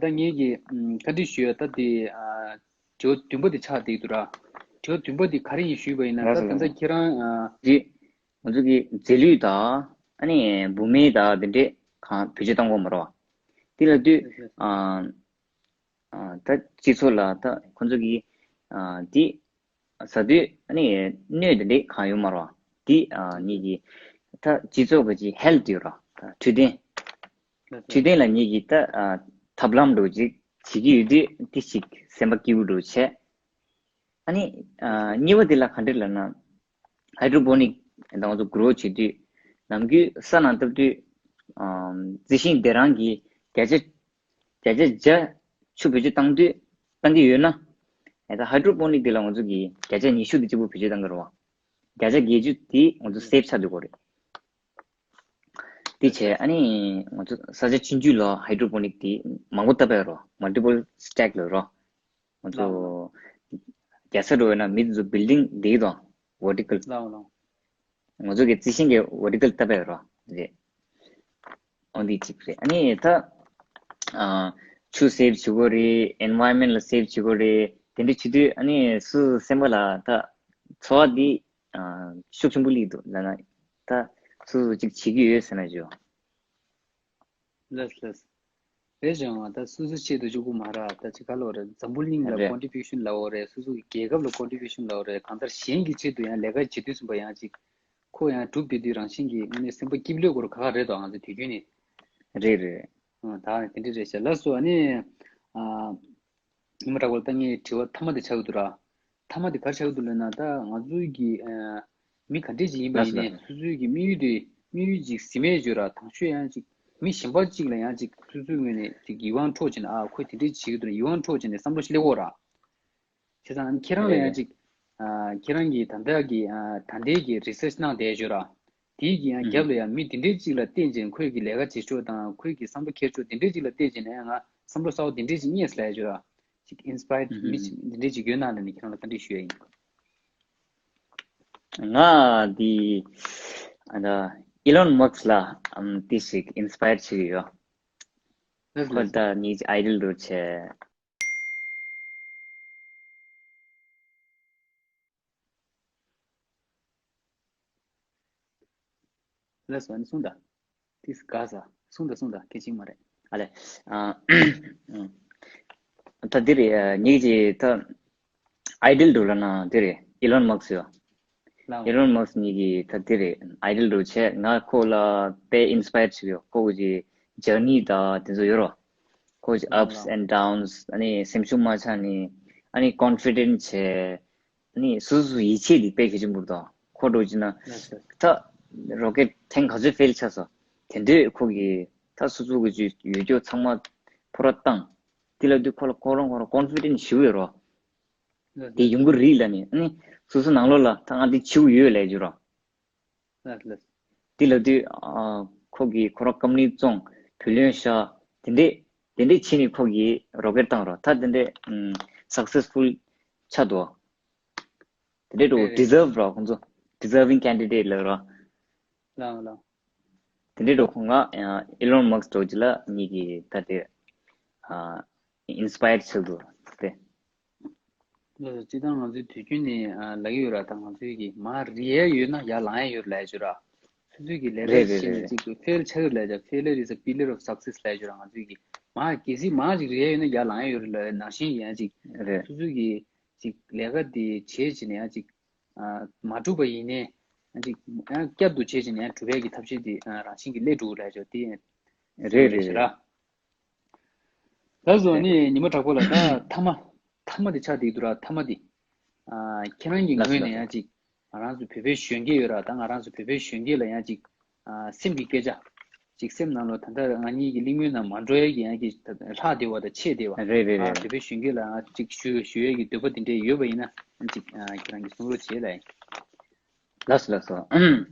ད་ངེད་ཀྱིས་ཨམ་བཀའ་འདྲི་ཞུ་ཡ་ད་དེ་ཨ་དྲི་བ་བདུན་པ་དེ་ཆགས་བསྡད་འདུག་ར། དྲི་བ་བདུན་པ་དེ་ག་རེ་ཡིན་ཞུས་པ་ཡིན་ན། ད་ལགས་སོ། ད་ལྟ་ཁྱེད་རང་ཨ་ཅི། ང་ཚོ་གི་རྫས་ལུད་དང་ཨ་ནི་བུད་མེད་དང་དེ་འདྲས་གང་བེད་སྤྱོད་གཏོང་གི་མ་རེད་བ། དེ་ལ་དུས་ཨ་ཨ་ད་སྤྱི་ཚོགས་ལ་ད་ཁོང་ཚོ་གི་ཨ་དེ་ཟ་དུས་ཨ་ནི་གནོད་དེ་འདྲས་གང་ཡོད་མ་རེད་བ། དེ་ཨ་ངེད་ཀྱི་ད་སྤྱི་ཚོགས་ཀྱི་ཅིག་ཧེལ་ཐི་ཡོད་ར། ད་འཕྲོད་བསྟེན། འཕྲོད་བསྟེན་ལ་ངེད་ཀྱི་ད་ཨ་ཐབས་ལམ་འདྲ་བོ་ཅིག་བྱེད་ཀྱི་ཡོད་དུས་དེ་ཅིག་སེམས་པ་སྐྱིད་པོ་འདྲ་བོ་བྱས། ཨ་ནི་ཨ་གཉིས་པ་དེ་ལ་ག་འདྲ་ལབ་ན། ཧའི་ཌྲོ་པོ་ནིག་ད་ང་ཚོ་གྷོ་རོ་བྱེད་དུས་ནམ་རྒྱུན་ས་ནང་བཏབ་དུས་ཨམ་རྩི་ཤིང་དེ་རང་གི་བརྒྱ་ཆ་བརྒྱ་ཆ་བརྒྱ་ཆུ་བེད་སྤྱོད་བཏང་དུས་བཏང་གི་ཡོད་ན། ཨེ་ད་ཧའི་ཌྲོ་པོ་ནིག་དེ་ལ་ང་ཚོ་གི་བརྒྱ་ཆ་ཉི་ཤུ་དེ་གཅིག་པོ་བེད་སྤྱོད་བཏང་གི་རེད་བ། བརྒྱ་ཆ་བརྒྱད་ཅུ་དེ་ང་ཚོ་སེབ་ཆགས་སྡོད་དགོས་རེད། དེ་བྱས་ཨ་ནི་ང་ཚོ་ས་ཆ་ཆུང་ཆུང་ལ་ཧའི་ཌྲོ་པོ་ནིག་དེ་མང་པོ་བཏབ་ཡོད་རེད། མལ་ཊི་པལ་སི་ཊེག་ལབ་རེད། ང་ཚོ་རྒྱལ་ས་འགྲོ་བས་ན་མི་ཚོ་བིལ་ཌིང་འདི་དང་ཝར་ཊི་ཀལ། ལའོ་ལའོ། ང་ཚོ་གི་རྩི་ཤིང་གི་ཝར་ཊི་ཀལ་བཏབ་པ་ཡོད་ར་རེད། འོ་འདི་གཅིག་རེད། ཨ་ནི་ད་ཨ་ཆུ་སེབ་བྱེད་དགོས་རེད། ཨེན་ཝའི་རོན་མེན་ཊི་ལ་སེབ་བྱེད་དགོས་རེད། དེ་འདྲ་བྱེད་དུས་ཨ་ནི་སུ་སེམས་པ་ལ་ད་ཚོར་བ་འདི་ཨ་ཤུགས་ཆེན་པོ་སླེབས་འདུག་ལབ་ན། ད་སུ་སུ་གཅིག་བྱེད་ཀྱི་ཡོད་ཟེར་ན་ཞུ། ལགས་ལགས། རེད་ཅང་བ་ད་སོ་སོའི་ཆེད་དུ་གཅིག་པུ་མ་རེད། ད་ཅི་ག་ལོ་རེད། འཛམ་བུ་གླིང་ལ་རེད། ཀོན་ཊི་བིའུ་ཤན་ལབ་དགོས་རེད། སོ་སོ་གི་རྒྱལ་ཁབ་ལ་ཀོན་ཊི་བིའུ་ཤན་ལབ་དགོས་རེད། གང་ལྟར་གཞན་གྱི་ཆེད་དུ་ཡང་ལས་ཀ་བྱེད་དུས་ཙམ་པ་ཡང་ཅིག་ཁོ་ཡང་གྲུབ་བསྡད་དུས་རང་བཞིན་གྱིས་དངོས་གནས་སེམས་པ་སྐྱིད་པོ་སླེབས་དགོས་རེད། ཁག་ཁག་རེད་དོ། ང་ཚོ་དུས་རྒྱུན་ནས། རེད་རེད། ཨ་ད་དེ་འདྲ་རེད་ཤག་ལགས་སོ། ཨ་ནི་ཨ། ཉི་མ་དྲག་པོ་ལ་ད་ངས་དྲི་བ་མཐའ་མ་དེ་ཆགས་ཀྱི་འདུག་ར། མཐའ་མ་དེ་ག་རེ་ཆགས་ཀྱི་འདུག་ལབ་ན། ད་ང་ཚོའི་གི་ཨ་མི་ག་འདྲས་ཅིག་ཡིན་པ་ཡིན་ནའི་སོ་སོའི་གི་དམིགས་ཡུལ་དེ་དམིགས་ཡུལ་ཅིག་ཟིན་མེད་བརྗོད་ར། དང་ཤོས་ཡང་ཅིག་མི་གཞན་པ་ཅིག་ལ་ཡང་ཅིག་སོ་སོའི་ངོས་ནས་ཅིག་ཡིད་དབང་འཕྲོག་བྱས་ནས། ཨ་ཁོས་དེ་འདྲས་བྱེད་ཀྱི་འདུག་ན་ཡིད་དབང་འཕྲོག་བྱས་ནས་བསམ་བློ་ཞིག་སླེབས་ཀྱི་ཡོད་ར། བྱས་ཙང་ཁྱེད་རང་ལ་ཡང་ཅིག་ཨ་ཁྱེད་རང་གིས་ད་ལྟ་གི་ཨ་ད་ལྟའི་གི་རི་སར་ཆི་གནང་བསྡད་ཡོད་ར། དེའི་གི་ཡང་རྒྱབ་ལ་ཡང་མི་དེ་འདྲས་ཅིག་ལ་བརྟེན་བྱས་ཁོས་གི་ལས་ཀ་བྱེད་ཕྱོགས་དང་ཁོས་གི་བསམ་བློ་འཁྱེར་ཕྱོགས་དེ་འདྲས་ཅིག་ལ་བརྟེན་བྱས་ནས་ང་བསམ་བློ་གསར་པ་དེ་འདྲས་ཅིག་རྙེད་སོང་ལབ་ཡ་ཅིག་ར། ཅིག་ཨིན་སི་པ་ཡར་མི་ཅིག་འདི་འདྲས་ཅིག་ཡོད་ན་ལབ་ནས་ཁྱེད་རང་ལ་བཀའ་འདྲི་ཞུ་ཡ་ཡིན། ང་འདི་ཨ་ད་ཨི་ལོན་མཱ་སི་ཀི་ལ་ཨམ་ཏི་ཞིག་ཨིན་སི་པ་ཡར་བྱེད་ཀྱི་ཡོད། ལགས་ཁོ་ལགས། ད་ངའི་ཨའི་ཌལ་འདྲ་བྱས། ལགས་སོ། ཨ་ནི་གསུངས་དང་། ཏིས་ག་ས་གསུངས་དང་གསུངས་དང་། སྐད་ཅིག་མ་རེད། ཨ་ལས། ཨ་ཨ། ད་འདི་རེད། ཨ་ངེད་ཀྱི་ད་ཨའི་ཌལ་འདྲ་ལབ་ན་འདི་རེད། ཨི་ལོན་མཱ་སི་ཀི་ཡོད། ལགས། ཨི་ལོན་མཱ་སི་ཀི་ངེད་ཀྱི་ད་འདི་རེད། ཨའི་ཌལ་འདྲ་བྱས། ང་ཁོ་ལ་དཔེ་ཨིན་སི་པ་ཡར་བྱེད་ཀྱི་ཡོད། ཁོ་གི་ཇར་ནི་ད་དེ་ཚོ་ཡོད་རོ། ཁོ་གི་ཨབ་སི་ཨེན་ཌ་ཌའུན་སི། ཨ་ནི་སེམས་ཤུགས་མ་ཆག་ནི། ཨ་ནི་ཀོན་ཕི་ཌེན་ཊི་བྱས། ཨ་ནི་སོ་སོ་སོ་ཡིད་ཆེས་དེ་དཔེ་གལ་ཆེན་པོ་རེད་དོ། ཁོ་འདྲ་བྱས་ན་ད་རོ་ཀེ་ཊི་ཐེངས་ག་ཚོད་ཕེལ་ཆགས་སོང་། དེ་དུས་ཁོ་གིས་ད་སོ་སོ་གི་ཡོད་རྒྱུ་ཚང་མ་ཕོར་བ་བཏང་། དེ་ལབ་དུས་ཁོ་ལ་ཁོ་རང་ཁོ་རང་ཀོན་ཕི་ཌེན་ཊི་ཞེ་པོ་ཡོད་རོ། དེ་ཡོང་གི་རེད་ལབ་ནས། ཨ་ནི་སོ་སོ་ནང་ལོགས་ལ་ད་ང་འདི་བྱེད་དགོས་ཡོད་ལབ་རྒྱུ་རོ། ལགས་ལགས། དེ་ལབ་དུས་ཨ་ཁོ་གིས་ཁོ་རང་ཀམ་པ་ནི་བཙོང་། བུ་ལོན་བཞག་དེ་འདྲས་དེ་འདྲས་བྱས་ནས་ཁོ་གིས་རོ་ཀེ་ཊི་བཏང་རོ། ད་དེ་འདྲས་ཨམ་སག་སེ་སི་ཕུལ་ཆགས་འདུག་དེ་འདྲས་འགྲོ། རེད་རེད། ཌི་ཛརབ་རོ། ཁོང་ཚོ་ཌི་ཛར་ཝིང་ཀེན་ཌི་ཌེ་ཊི་ལབ་རོ། ལགས་ལགས། དེ་འདྲས་འགྲོ། ཁོང་ང་ཨ་ཨི་ལོན་མཱ་སི་ཀི་འདྲ་བོ་ཅིག་ལ་ངེད་ཀྱིས་ད་དེ་ཨ་ཨིན་སི་པ་ཡར་བྱེད་དགོས་ཏེ། ལགས་སོ། སྤྱིར་བཏང་ང་ཚོའི་དུས་རྒྱུན་ནས་ཨ་ལབ་ཀྱི་ཡོད་ར། ད་ང་ཚོའི་གི་མར་རེག་ཡ་ཡོད་ན་ཡར་ལངས་ཡ་ཡོད་རེད་ལབ་ཡ་ཅིག་ཡོད་ར། སོ་སོའི་གི་ལས་ཀ་རེད་རེད་བྱས་ནས་རེད། ཅིག་ཕེལ་ཆགས་ཡོད་ལབ་ཡ་ཅིག Failure is a pillar of success ལབ་ཡ་ཅིག་ཡོད་ར། ང་ཚོའི་གི་མར་གལ་སྲིད་མར་ཅིག་རེག་ཡ་ཡོད་ན་ཡར་ལངས་ཡ་ཡོད་རེད་ལབ་ཡ་ནང་བཞིན་ཡིན། ཡང་ཅིག་རེད། སོ་སོའི་གི་ཅིག་ལས་ཀ་དེ་བྱས་བྱས་ནས་ཡང་ཅིག་ཨ་མ་གྲུབ་པ་ཡིན་ནའི་ཡང་ཅིག་ཡང་བསྐྱར་དུ་བྱས་བྱས་ནས་ཡང་གྲུབ་ཡ་གི་ཐབས་ཤེས་དེ་ཨ་རང་བཞིན་གྱིས་སླེབས་འགྲོ་གི་རེད་ཅོ། དེ་རེད་རེད་རེད། ར། ལགས་སོ། ཨ་ནི་ཉི་མ་དྲག་པོ་ལ་ད་མཐའ་མ་མཐའ་མ་དེ་ཆགས་བསྡད་འདུག་ར། མཐའ་མ་དེ་ཨ་ཁྱེད་རང་གི་ལགས་སོ་ངོས་ནས་ཡང་ཅིག་ང་རང་ཚོ་བོད་པའི་གཞོན་སྐྱེས་ཡོད་ར། ད་ང་རང་ཚོ་བོད་པའི་གཞོན་སྐྱེས་ལ་ཡང་ཅིག་ཨ་སེམས་ཀྱི་སྐད་ཆ་ཅིག་སེམས་ནང་ལ་ད་ལྟ་ང་གཉིས་ཀྱི་གླེང་མོལ་ནང་མ་འགྲོ་ཡ་གི་ཡང་ཅིག་ལྷག་བསྡད་པ་དང་ཆད་བསྡད་པ། རེད་རེད་ཨ་རེད། བོད་པའི་གཞོན་སྐྱེས་ལ་ཅིག་ཞུ་ཞུ་ཡ་གི་འདོད་པ་དེ་འདྲས་ཡོད་པ་ཡིན་ན་ཅིག་ཨ་ཁྱེད་རང་གིས་གསུང་རོགས་བྱེད་ལ། ལགས་སོ་ལགས་སོ།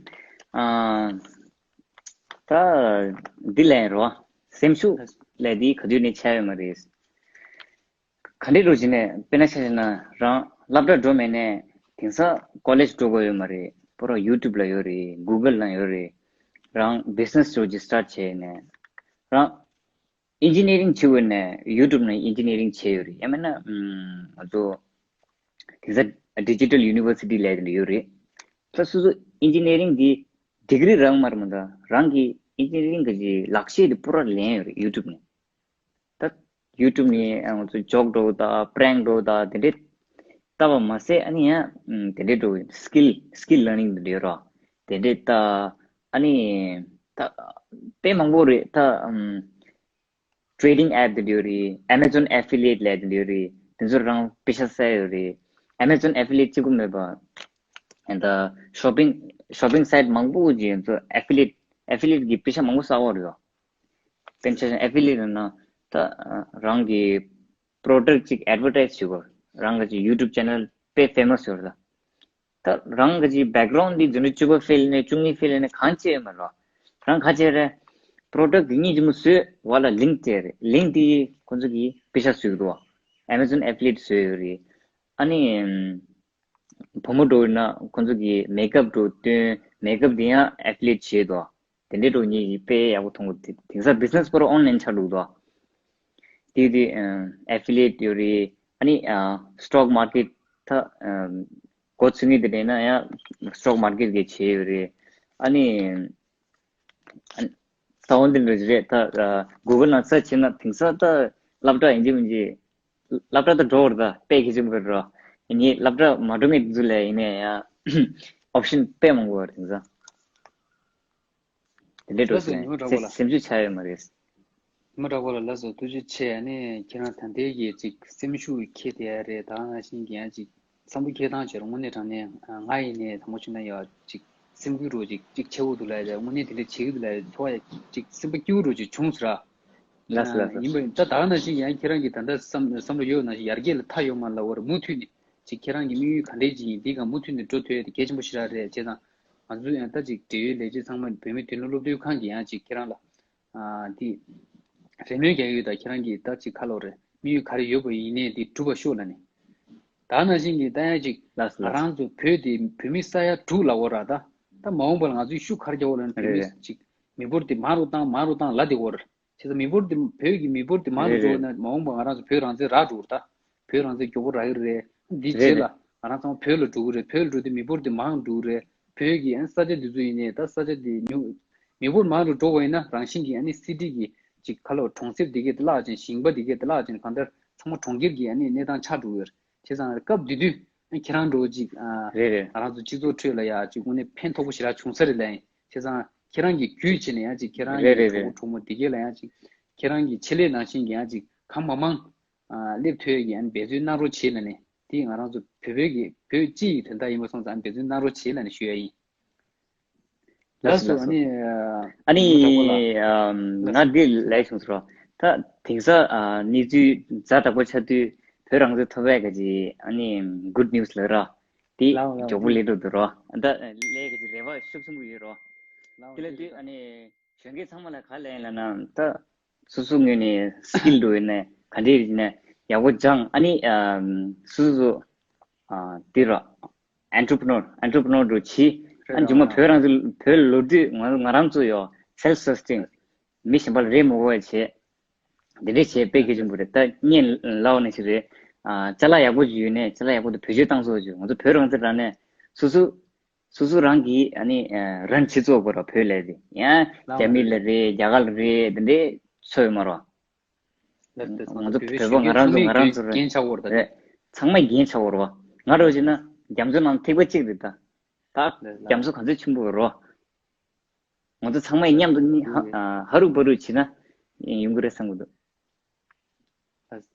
ཨ་ད་འདི་ལན་རོ། སེམས་ཤུགས་ལས་འདི་ག་དུས་ནས་ཆགས་ཡོད་མ་རེད། ག་འདྲས་འགྲོ་བྱས་ནས་དཔེར་ན་ཆ་བཞག་ན་རང་སློབ་གྲྭ་འགྲོ་མེད་ནས་དེང་སང་ཀོ་ལེཇ་འགྲོ་དགོས་ཡོད་མ་རེད། པོ་ར་ཡུ་ཊུབ་ལ་ཡོད་རེད། གུ་གལ་ལ་ཡོད་རེད། རང་བི་ཛི་ནེ་སི་འདྲ་བོ་ཅིག་སི་ཊར་ཊི་བྱས་ནས་རང་ ཨིན་ཇི་ནི་ཡ་རིང་བྱེད་འོས་ན་ཡུ་ཊུབ་ནས་ཨིན་ཇི་ནི་ཡ་རིང་བྱས་ཡོད་རེད། ཡང་མིན་ན་ཨམ་ང་ཚོ་དེང་སང་ཌི་ཇི་ཊལ་ཡུ་ནི་ཝར་སི་ཊི་ལབ་དེ་འདྲ་ཡོད་རེད། ད་སོ་སོ་ཨིན་ཇི་ནི་ཡ་རིང་གི་ཌི་གི་རི་རག་མ་རེད་མོ། ད་རང་གི་ཨིན་ཇི་ནི་ཡ་རིང་གི་ལག་ཤེས་དེ་པུ་ར་ལེན་ཡོད་རེད་ཡུ་ཊུབ་ནས། ད་ཡུ་ཊུབ་ནས་ང་ཚོ་ཇོག་འདྲ་བོ་དང་པྲེང་འདྲ་བོ་དང་དེ་འདྲས་ལྟ་བ་མ་ཟད། ཨ་ནི་ཡང་ཨམ་དེ་འདྲས་འདྲ་བོ་སི་ཀིལ་སི་ཀིལ་ལར་ནིང་དེ་འདྲས་ཡོད་རེད། དེ་འདྲས་ལྟ། ཨ་ནི་ད་དཔེ་མང་པོ་རེད། ད་ཨམ་ཊེ་ཌིང་ཨེབ་དེ་འདྲ་ཡོད་རེད། ཨེ་མེ་ཛོན་ཨེ་ཕི་ལི་ཡེ་ཊི་ལབ་དེ་འདྲ་ཡོད་རེད། དེ་ཚོ་རང་པེ་ཤ་བསགས་ཡོད་རེད། ཨེ་མེ་ཛོན་ཨེ་ཕི་ལི་ཡེ་ཊི་གཅིག་པོ་མེད་པ། ཨ་ད་ཤོ་པིང་ཤོ་པིང་སའིཊ་མང་པོ་ཅིག་ཡོད་ཚོ་ཨེ་ཕི་ལི་ཡེ་ཊི་ཨེ་ཕི་ལི་ཡེ་ཊི་གི་པེ་ཤ་མང་པོ་བསགས་ཡོད་རེད། པེན་ཆ་ཨེ་ཕི་ལི་ཡེ་ཊི་ན་ད་རང་གི་པྲོ་ཌག་ཅིག་ཨེཌ་ཝར་ཊའིཛ་བྱེད་དགོས། རང་གི་ཅིག་ཡུ་ཊུབ་ཆེ་ནལ་དཔེ་ཕེ་མ་སི་ཡོད་རེད། ད་ད་རང་གི་ཅིག་བེག་གྷ་རའུན་ཌི་འདི་འཛིན་གྲྭ་བཅུ་པ་ཕེལ་ནས་བཅུ་གཉིས་ཕེལ་ནས་གང་བྱས་ཡོད་མ་རེད། རང་ག་བྱས་རེད། པྲོ་ཌག་འདི་གཉིས་ཅི་མོ་བཟོས་བ་ལ་ལིང་ཀི་སྤྲད་རེད། ལིང་ཀི་འདི་ཁོ་ཚོ་གི་པེ་ཤ་བཟོས་ཀྱི་འདུག་ཨེ་མེ་ཛོན་ཨེ་ཕི་ལི་ཡེ་ཊི་བཟོས་ཡོད་རེད། ཨ་ནི་བུ་མོ་འདྲ་བོ་ཡིན་ན་ཁོ་ཚོ་གི་མེག་ཨབ་འདྲ་བོ་སྟོན། མེག་ཨབ་དེ་ཡང་ཨེ་ཕི་ལི་ཡེ་ཊི་བྱས་འདུག་དེ་འདྲའི་འདྲ་བོ་གཉིས་ཀྱི་དཔེ་ཡག་པོ་མཐོང་གི། དེ་དེང་སང་བི་ཛི་ནེ་སི་པུ་ར་ཨོན་ལན་ཆགས་འགྲོ་གི་འདུག་དེ་དེ་ཨེ་ཕི་ལི་ཡེ་ཊི་ཡོད་རེད། ཨ་ནི་སི་ཊོག་མར་ཀེཊ་ད་འགོ་ཚུགས་ངེས་དེ་འདྲ་ཡིན་ན་ཡང་སི་ཊོག་མར་ཀེཊ་གི་བྱས་ཡོད་རེད། ཨ་ནི་ཨ་ནི་ས་བོན་དེ་འདྲ་རེད། ད་གུ་གལ་ནང་སར་ཆ་བྱས་ན་དེང་སང་ད་སློབ་གྲྭ་ཡིན་གཅིག་མིན་གཅིག་སློབ་གྲྭ་ད་འགྲོ་བར་ད་དཔེ་གལ་ཆེན་པོ་རེད། ངས་སློབ་གྲྭ་མ་འགྲོ་མཁན་ཚོ་ལ་ཡིན་ན་ཡང་ཨོབ་ཤན་དཔེ་མང་པོ་ཡོད་རེད་དེང་སང་། དེ་འདྲའི་འགྲོ་ལགས་སོ། ཉི་མ་དྲག་པོ་ལ། སེམས་ཤུགས་ཆག་ཡོད་མ་རེད། ཉི་མ་དྲག་པོ་ལ་ལགས་སོ། ཐུགས་རྗེ་ཆེ། ཨ་ནི་ཁྱེད་རང་ད་ལྟའི་གི་ཅིག་སེམས་ཤུགས་ཁྱེར་བསྡད་ཡ་རེད། ད་ག་ནང་བཞིན་གྱི་ཡང་ཅིག་བསམ་བློ་འཁྱེར་སྟངས་བྱས་རུང་དངོས་གནས་དྲང་གནས་ང་ཡིན་ནའི་དང་པོ་བྱུང་ན་ཡ་ཅིག་སེམས་འགུལ་རོ་ཅིག་ཅིག་ཆེ་བོ་འདུག་ལ་ཡ། དངོས་གནས་དེ་འདྲ་བྱེད་ཀྱི་འདུག་ལ་ཡ། ཚོར་བ་ཡ་ཅིག་སེམས་པ་སྐྱིད་པོ་རོ་ཅིག་བྱུང་སོང་ར། ལགས་སོ་ལགས་སོ། ཡིན་པ་ད་ད་ག་ནང་བཞིན་ཡང་ཁྱེད་རང་གི་ད་ལྟ་བསམ་བསམ་བློ་ཡོད་ནང་བཞིན་ཡར་རྒྱས་ལ་མཐའ་ཡོད་མ་ལ་བར་མུ་མཐུད་ནས་ཅིག་ཁྱེད་རང་གི་དམིགས་ཡུལ་ག་འདྲས་ཅིག་ཡིན་འདི་ག་མུ་མཐུད་ནས་འགྲོ་ཐུབ་ཡ་དེ་གལ་ཆེན་པོ་ཞེ་དྲག་རེད། བྱས་ཙང་ང་ཚོ་ཡང་ད་ཅིག་འབྲེལ་ཡོད་ལས་བྱེད་ཚང་མ་བོད་མི་མདུན་ལམ་སློབ་སྟོན་ཁང་གི་ཡང་ཅིག་ཁྱེད་རང་ལ་ཨ་འདི་རེ་སྨོན་རྒྱག་ཡོད། ད་ཁྱེད་རང་གི་ད་ཅིག་ཁ་ལོ་རེད། དམིགས་ཡུལ་ག་རེ་ཡོད་པ་ཡིན་ནའི་འདི་འགྲུབ་པ་ཤོག་ལ་ནི། ད་ནང་བཞིན་གྱི་ད་ཡང་ཅིག་ལགས་སོ་ང་ལགས་སོ། རང་ཚོ་བོད་དེ་བོད་མི་ས་ཡ་དྲུག་ལ་འོ་ར། ད་ད་མ་འོངས་པ་ལ་ང་ཚོའི་ཤུགས་ག་རེ་རྒྱག་འོ་ལ་ནི་བོད་རེད་མི་རེད། ཅིག་མི་འབོར་དེ་མང་རུ་བཏང་མང་རུ་བཏང་ལ་དེ་འོ་ར། བྱས་ཙང་མི་འབོར་དེ་བོད་ཀྱི་མི་འབོར་དེ་མང་དུ་རེད་འགྲོ་རེད། ན་མ་འོངས་པ་ང་རང་ཚོ་བོད་རང་བཙན་རག་འགྲོ་གི་རེད་ད། བོད་རང་བཙན་མགྱོགས་པོ་རག་གི་རེད། འདི་རེད་རྗེས་ལ་རེད། ང་རང་ཚང་མ་བོད་ལ་འགྲོ་གི་རེད། བོད་ལ་འགྲོ་དུས་མི་འབོར་དེ་མང་འགྲོ་གི་རེད། བོད་ཀྱི་ཨ་ས་ཆ་འདི་ཚོ་ཡིན་ནའི་ད་ས་ཆ་འདི་ཉུང་མི་འབོར་མང་དུ་འགྲོ་བ་ཡིན་ན་རང་བཞིན་གྱིས་ཨ་ནི་སི་ཊི་གི་ཅིག་ཁ་ལོ་གྲོང་གསེབ་འདི་གས་དེ་བརླག་ཅིང་ཞིང་པ་འདི་གས་དེ་བརླག་ཅིང་གང་ལྟར་ཚང་མ་གྲོང་ཁྱེར་གྱི་ཨ་ནི་གནས་སྟངས་ཆགས་འགྲོ་གི་རེད། བྱས་ཙང་སྐབས་འདི་དུས་ཨ་ཁྱེད་རང་འགྲོ་ཅིག་ཨ་རེད་རེད། ང་རང་ཚོ་སྤྱི་ཚོགས་ཁྲོད་ལ་ཡ་ཅིག་དངོས་གནས་ཕན་ཐོགས་པོ་ཞེ་དྲག་བྱུང་ས་རེད་ལ་ཡིན། བྱས་ཙང་ཁྱེད་རང་གི་རྒྱུད་བྱས་ནས་ཡང་ཅིག་ཁྱེད་རང་རེད་གི་རེད་གྲོགས་རེད། པོ་གྲོགས་མོ་འདི་གས་ལ་ཡང་ཅིག་ཁྱེད་རང་གི་ཆེད་ལས་ནང་བཞིན་གྱི་ཡང་ཅིག་གང་མང་མང་ཨ་སླེབས་ཐུབ་ཡ་གི་ཡང་འབད་བརྩོན་གནང་རོགས་བྱེད་ལ་ནས་དེ་ང་རང་ཚོ་བོད་བོད་ཀྱི་བོད་སྤྱི་ཡི་དོན་དག་ཡིན་པ་སོང་ཙང་འབད་བརྩོན་གནང་རོགས་བྱེད་ལ་ནས་ཞུ་ཡ་ཡིན། ལགས་སོ། ལགས་སོ་ཨ་ནི་ཨ་ནི་ཨ་ང་འདི་ལས་བྱུང་ཟེར་རོ། ད་དེང་སང་ཨ་གནས་ཚུལ་ཛ་དྲག་པོ་ཆགས་དུས་བོད་རང་བཙན་ཐོབ་པའི་ག་ཅི་ཨ་ནི་གུཌ་ནིའུ་སི་ལ་ར། དེ་ལའོ་ལའོ་མགྱོགས་པོ་ལས་འགྲོ་འདུག་རོ། ད་ལས་ག་ཅི་རེ་བ་ཤུགས་ཆེན་པོ་ཡོད་རོ། ལའོ་དེ་ལ་དུས་ཨ་ནི་གཞོན་སྐྱེས་ཚང་མ་ལ་ག་ལས་ལ་ན་ད་སོ་སོ་ངོས་ནས་སི་ཀིལ་འགྲོ་ཡོད་ནས་ག་འདྲས་ཡིན་ན་ཡག་པོ་སྦྱང་། ཨ་ནི་ཨ་སོ་སོ་ཨ་དེ་རོ། ཨན་ཊར་པི་ནོར་ཨན་ཊར་པི་ནོར་འགྲོ་བྱེད། ཨ་ནི་རྗེས་མ་བོད་རང་ཚོ་བོད་ལ་ལོག་དུས་ང་ང་རང་ཚོ་ཡོ་སེལ་སི་སི་ཊེན་མི་གཞན་པ་ལ་རེ་མ་དགོས་པ་བྱེད། འདི་འདྲས་བྱེད་དཔེ་གལ་ཆེན་པོ་རེད། ད་བརྙན་ལའོ་ནས་ཞིག་རེད། ཨ་ཅ་ལག་ཡག་པོ་ཅིག་ཡོད་ནས་ཅ་ལག་ཡག་པོ་དེ་བེད་སྤྱོད་བཏང་ཚུགས་ཅིག་ང་ཚོ་བོད་རང་བཙན་རང་ནས་སོ་སོ་སོ་སོ་རང་གིས་ཨ་ནི་ཨ་རན་བྱེད་ཚུགས་པ་ར། བོད་ལས་དེ་ཡང་རྒྱ་མི་ལ་རེད། རྒྱ་གར་ལ་རེད། འདི་འདྲས་ཚོ་ཡོད་མ་ར། ལགས་སོ། ང་ཚོ་བོད་པ་ང་རང་ཚོ་ང་རང་ཚོ་རེད། རྒན་ཆགས་པོ་རེད་ད། རེད། ཚང་མས་རྒན་ཆགས་པོ་རེད་བ། ང་རང་བྱས་ན་རྒྱ་མཚོ་ནང་ཐིགས་པ་གཅིག་རེད་ད། ད་ལགས་རྒྱ་མཚོ་ག་ཚོད་ཆེན་པོ་རེད་བ། ང་ཚོ་ཚང་མས་མཉམ་དུ་ནི་ཧ་ཨ་ཧ་རུ་བ་རུ་བྱས་ན་ཡོང་གི་རེད་བསམ་གི་འདུག་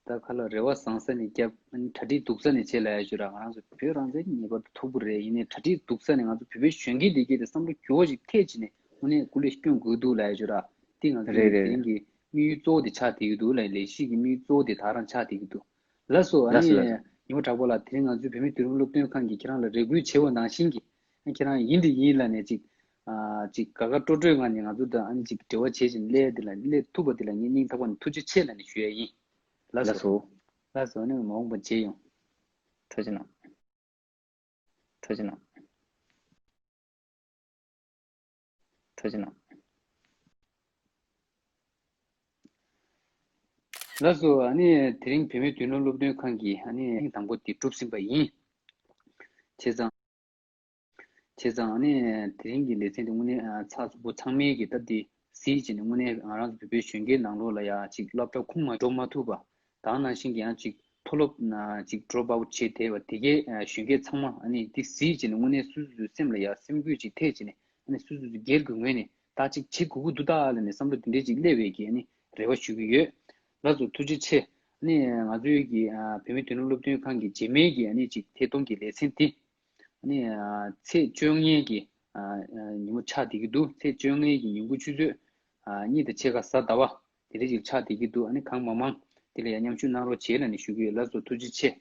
ད་ཁ་ལོ་རེ་བ་བཟང་ས་ནས་བརྒྱབ། གྲ་སྒྲིག་སྡུག་ས་ནས་བྱེད་ལ་ཡ་ཞུ་ར། ང་རང་ཚོ་བོད་རང་བཙན་ངེས་པར་དུ་ཐོབ་གི་རེད། ཡིན་ནའི་གྲ་སྒྲིག་སྡུག་ས་ནས་ང་ཚོ་བོད་པའི་གཞོན་སྐྱེས་འདི་གས་དེ་བསམ་བློ་འགྱུར་བ་ཞིག་ཐེབས་བྱས་ནས་དངོས་གནས་སྐུ་ལས་སྐྱོན་དགོས་འདུག་ལ་ཡ་ཞུ་ར། འདི་ང་ཚོ་རེད་རེད། དེང་གི་དམིགས་ཡུལ་གཙོ་བོ་དེ་ཆགས་བསྡད་ཀྱི་འདུག་ལ། ལས་གཞི་གི་དམིགས་ཡུལ་གཙོ་བོ་དེ་ད་རང་ཆགས་བསྡད་ཀྱི་འདུག་ལགས་སོ། ཨ་ལགས་སོ་ལགས་ནི་སོ། ཉི་མ་དྲག་པོ་ལགས། དེ་རིང་ང་ཚོའི་བོད་མི་དུས་རབས་སློབ་སྟོན་ཁང་གིས་ཁྱེད་རང་ལ་རེ་སྐུལ་བྱས་པ་ནང་བཞིན་གྱི་ཁྱེད་རང་ཡིན་འདི་ཡིན་ལ་ནས་ཅིག་ཨ་ཅིག་དགའ་དགའ་སྤྲོ་སྤྲོའི་ངང་ནས་ང་ཚོ་དང་ཨ་ནི་ཅིག་འབྲེལ་བ་བྱེད་བཞིན་སླེབས་འདི་ལ་སླེབས་ཐུབ་པ་འདི་ལ་ངས་སྙིང་ཐག་པ་ནས་ཐུགས་རྗེ་ཆེ་ལ་ནས་ཞུ་ཡ་ཡིན། ལགས་ལགས་སོ། སོ། ལགས་སོ། ཨ་ནི་མ་འོངས་པ་མཇལ་ཡོང་། ཐུགས་རྗེ་གནང་། ཐུགས་རྗེ་གནང་། ཐུགས་རྗེ་གནང་། ལགས་སོ། ཨ་ནི་དེ་རིང་བོད་མིའི་མདུན་ལམ་སློབ་སྟོན་ཁང་གི་ཨ་ནི་ཐེངས་དང་པོ་དེ་གྲུབ་ཟིན་པ་ཡིན། བྱས་ཙང་། བྱས་ཙང་ཨ་ནི་དེ་རིང་གི་ལེ་ཚན་དེ་དངོས་གནས་ཨ་ཚགས་ཚུད་པོ། ཚང་མས་ཀྱི་སྟབས་བདེ་གཟིགས་བྱས་ནས། དངོས་གནས་ང་རང་ཚོ་བོད་པའི་གཞོན་སྐྱེས་ནང་ལོགས་ལ་ཡ་ཅིག་སློབ་གྲྭ་ཁུངས་མ་འགྲོ་མ་ཐུབ་པ། ད་ག་ནང་བཞིན་གྱི་ཡང་ཅིག་མཐོ་སློབ་ན་ཅིག་ཌོབ་ཨའུཊ་བྱས་བསྡད་པ་དེ་གའི་ཨ་གཞོན་སྐྱེས་ཚང་མ་ཨ་ནི་འདི་གཟིགས་བྱས་ནས། དངོས་གནས་སོ་སོ་སོའི་སེམས་ལ་ཡ་སེམས་འགུལ་ཅིག་ཐེབས་བྱས་ནས། ཨ་ནི་སོ་སོ་སོ་སྒེར་གྱི་ངོས་ནས་ད་ཅིག་བྱེད་དགོས་ཀྱི་འདུག་ད་ལབ་ནས་བསམ་བློ་དེ་འདྲས་ཅིག་སླེབས་པའི་གི་ཨ་ནི་རེ་བ་ཞུ་གི་ཡོད། ལགས་སོ། ཐུགས་རྗེ་ཆེ། ཨ་ནི་ང་ཚོའི་གི་ཨ་བོད་མིའི་མདུན་ལམ་སློབ་སྟོན་ཁང་གི་རྗེས་མའི་གི་ཨ་ནི་ཅིག་ཐད་གཏོང་གི་ལེ་ཚན་འདི་ཨ་ནི་ཨ་ཚེས་བཅོ་ལྔའི་གི་ཨ་ཨ་ཉིན་མོ་ཆགས་བསྡད་ཀྱི་འདུག་ཚེས་བཅོ་ལྔའི་གི་ཉིན་གུང་ཆུ་ཚོད་ཨ་གཉིས་དང་ཕྱེད་ཀ་གཟའ་ཟླ་བ་དེ་འདྲས་ཅིག་ཆགས་བསྡད་ཀྱི་འདུག་ཨ་ནི་གང་མང་མང་དེ་ལ་ཡང་མཉམ་ཞུགས་གནང་རོགས་བྱེད་ལབ་ནས་ཞུ་གི་ཡོད། ལགས་སོ། ཐུགས་རྗེ་ཆེ།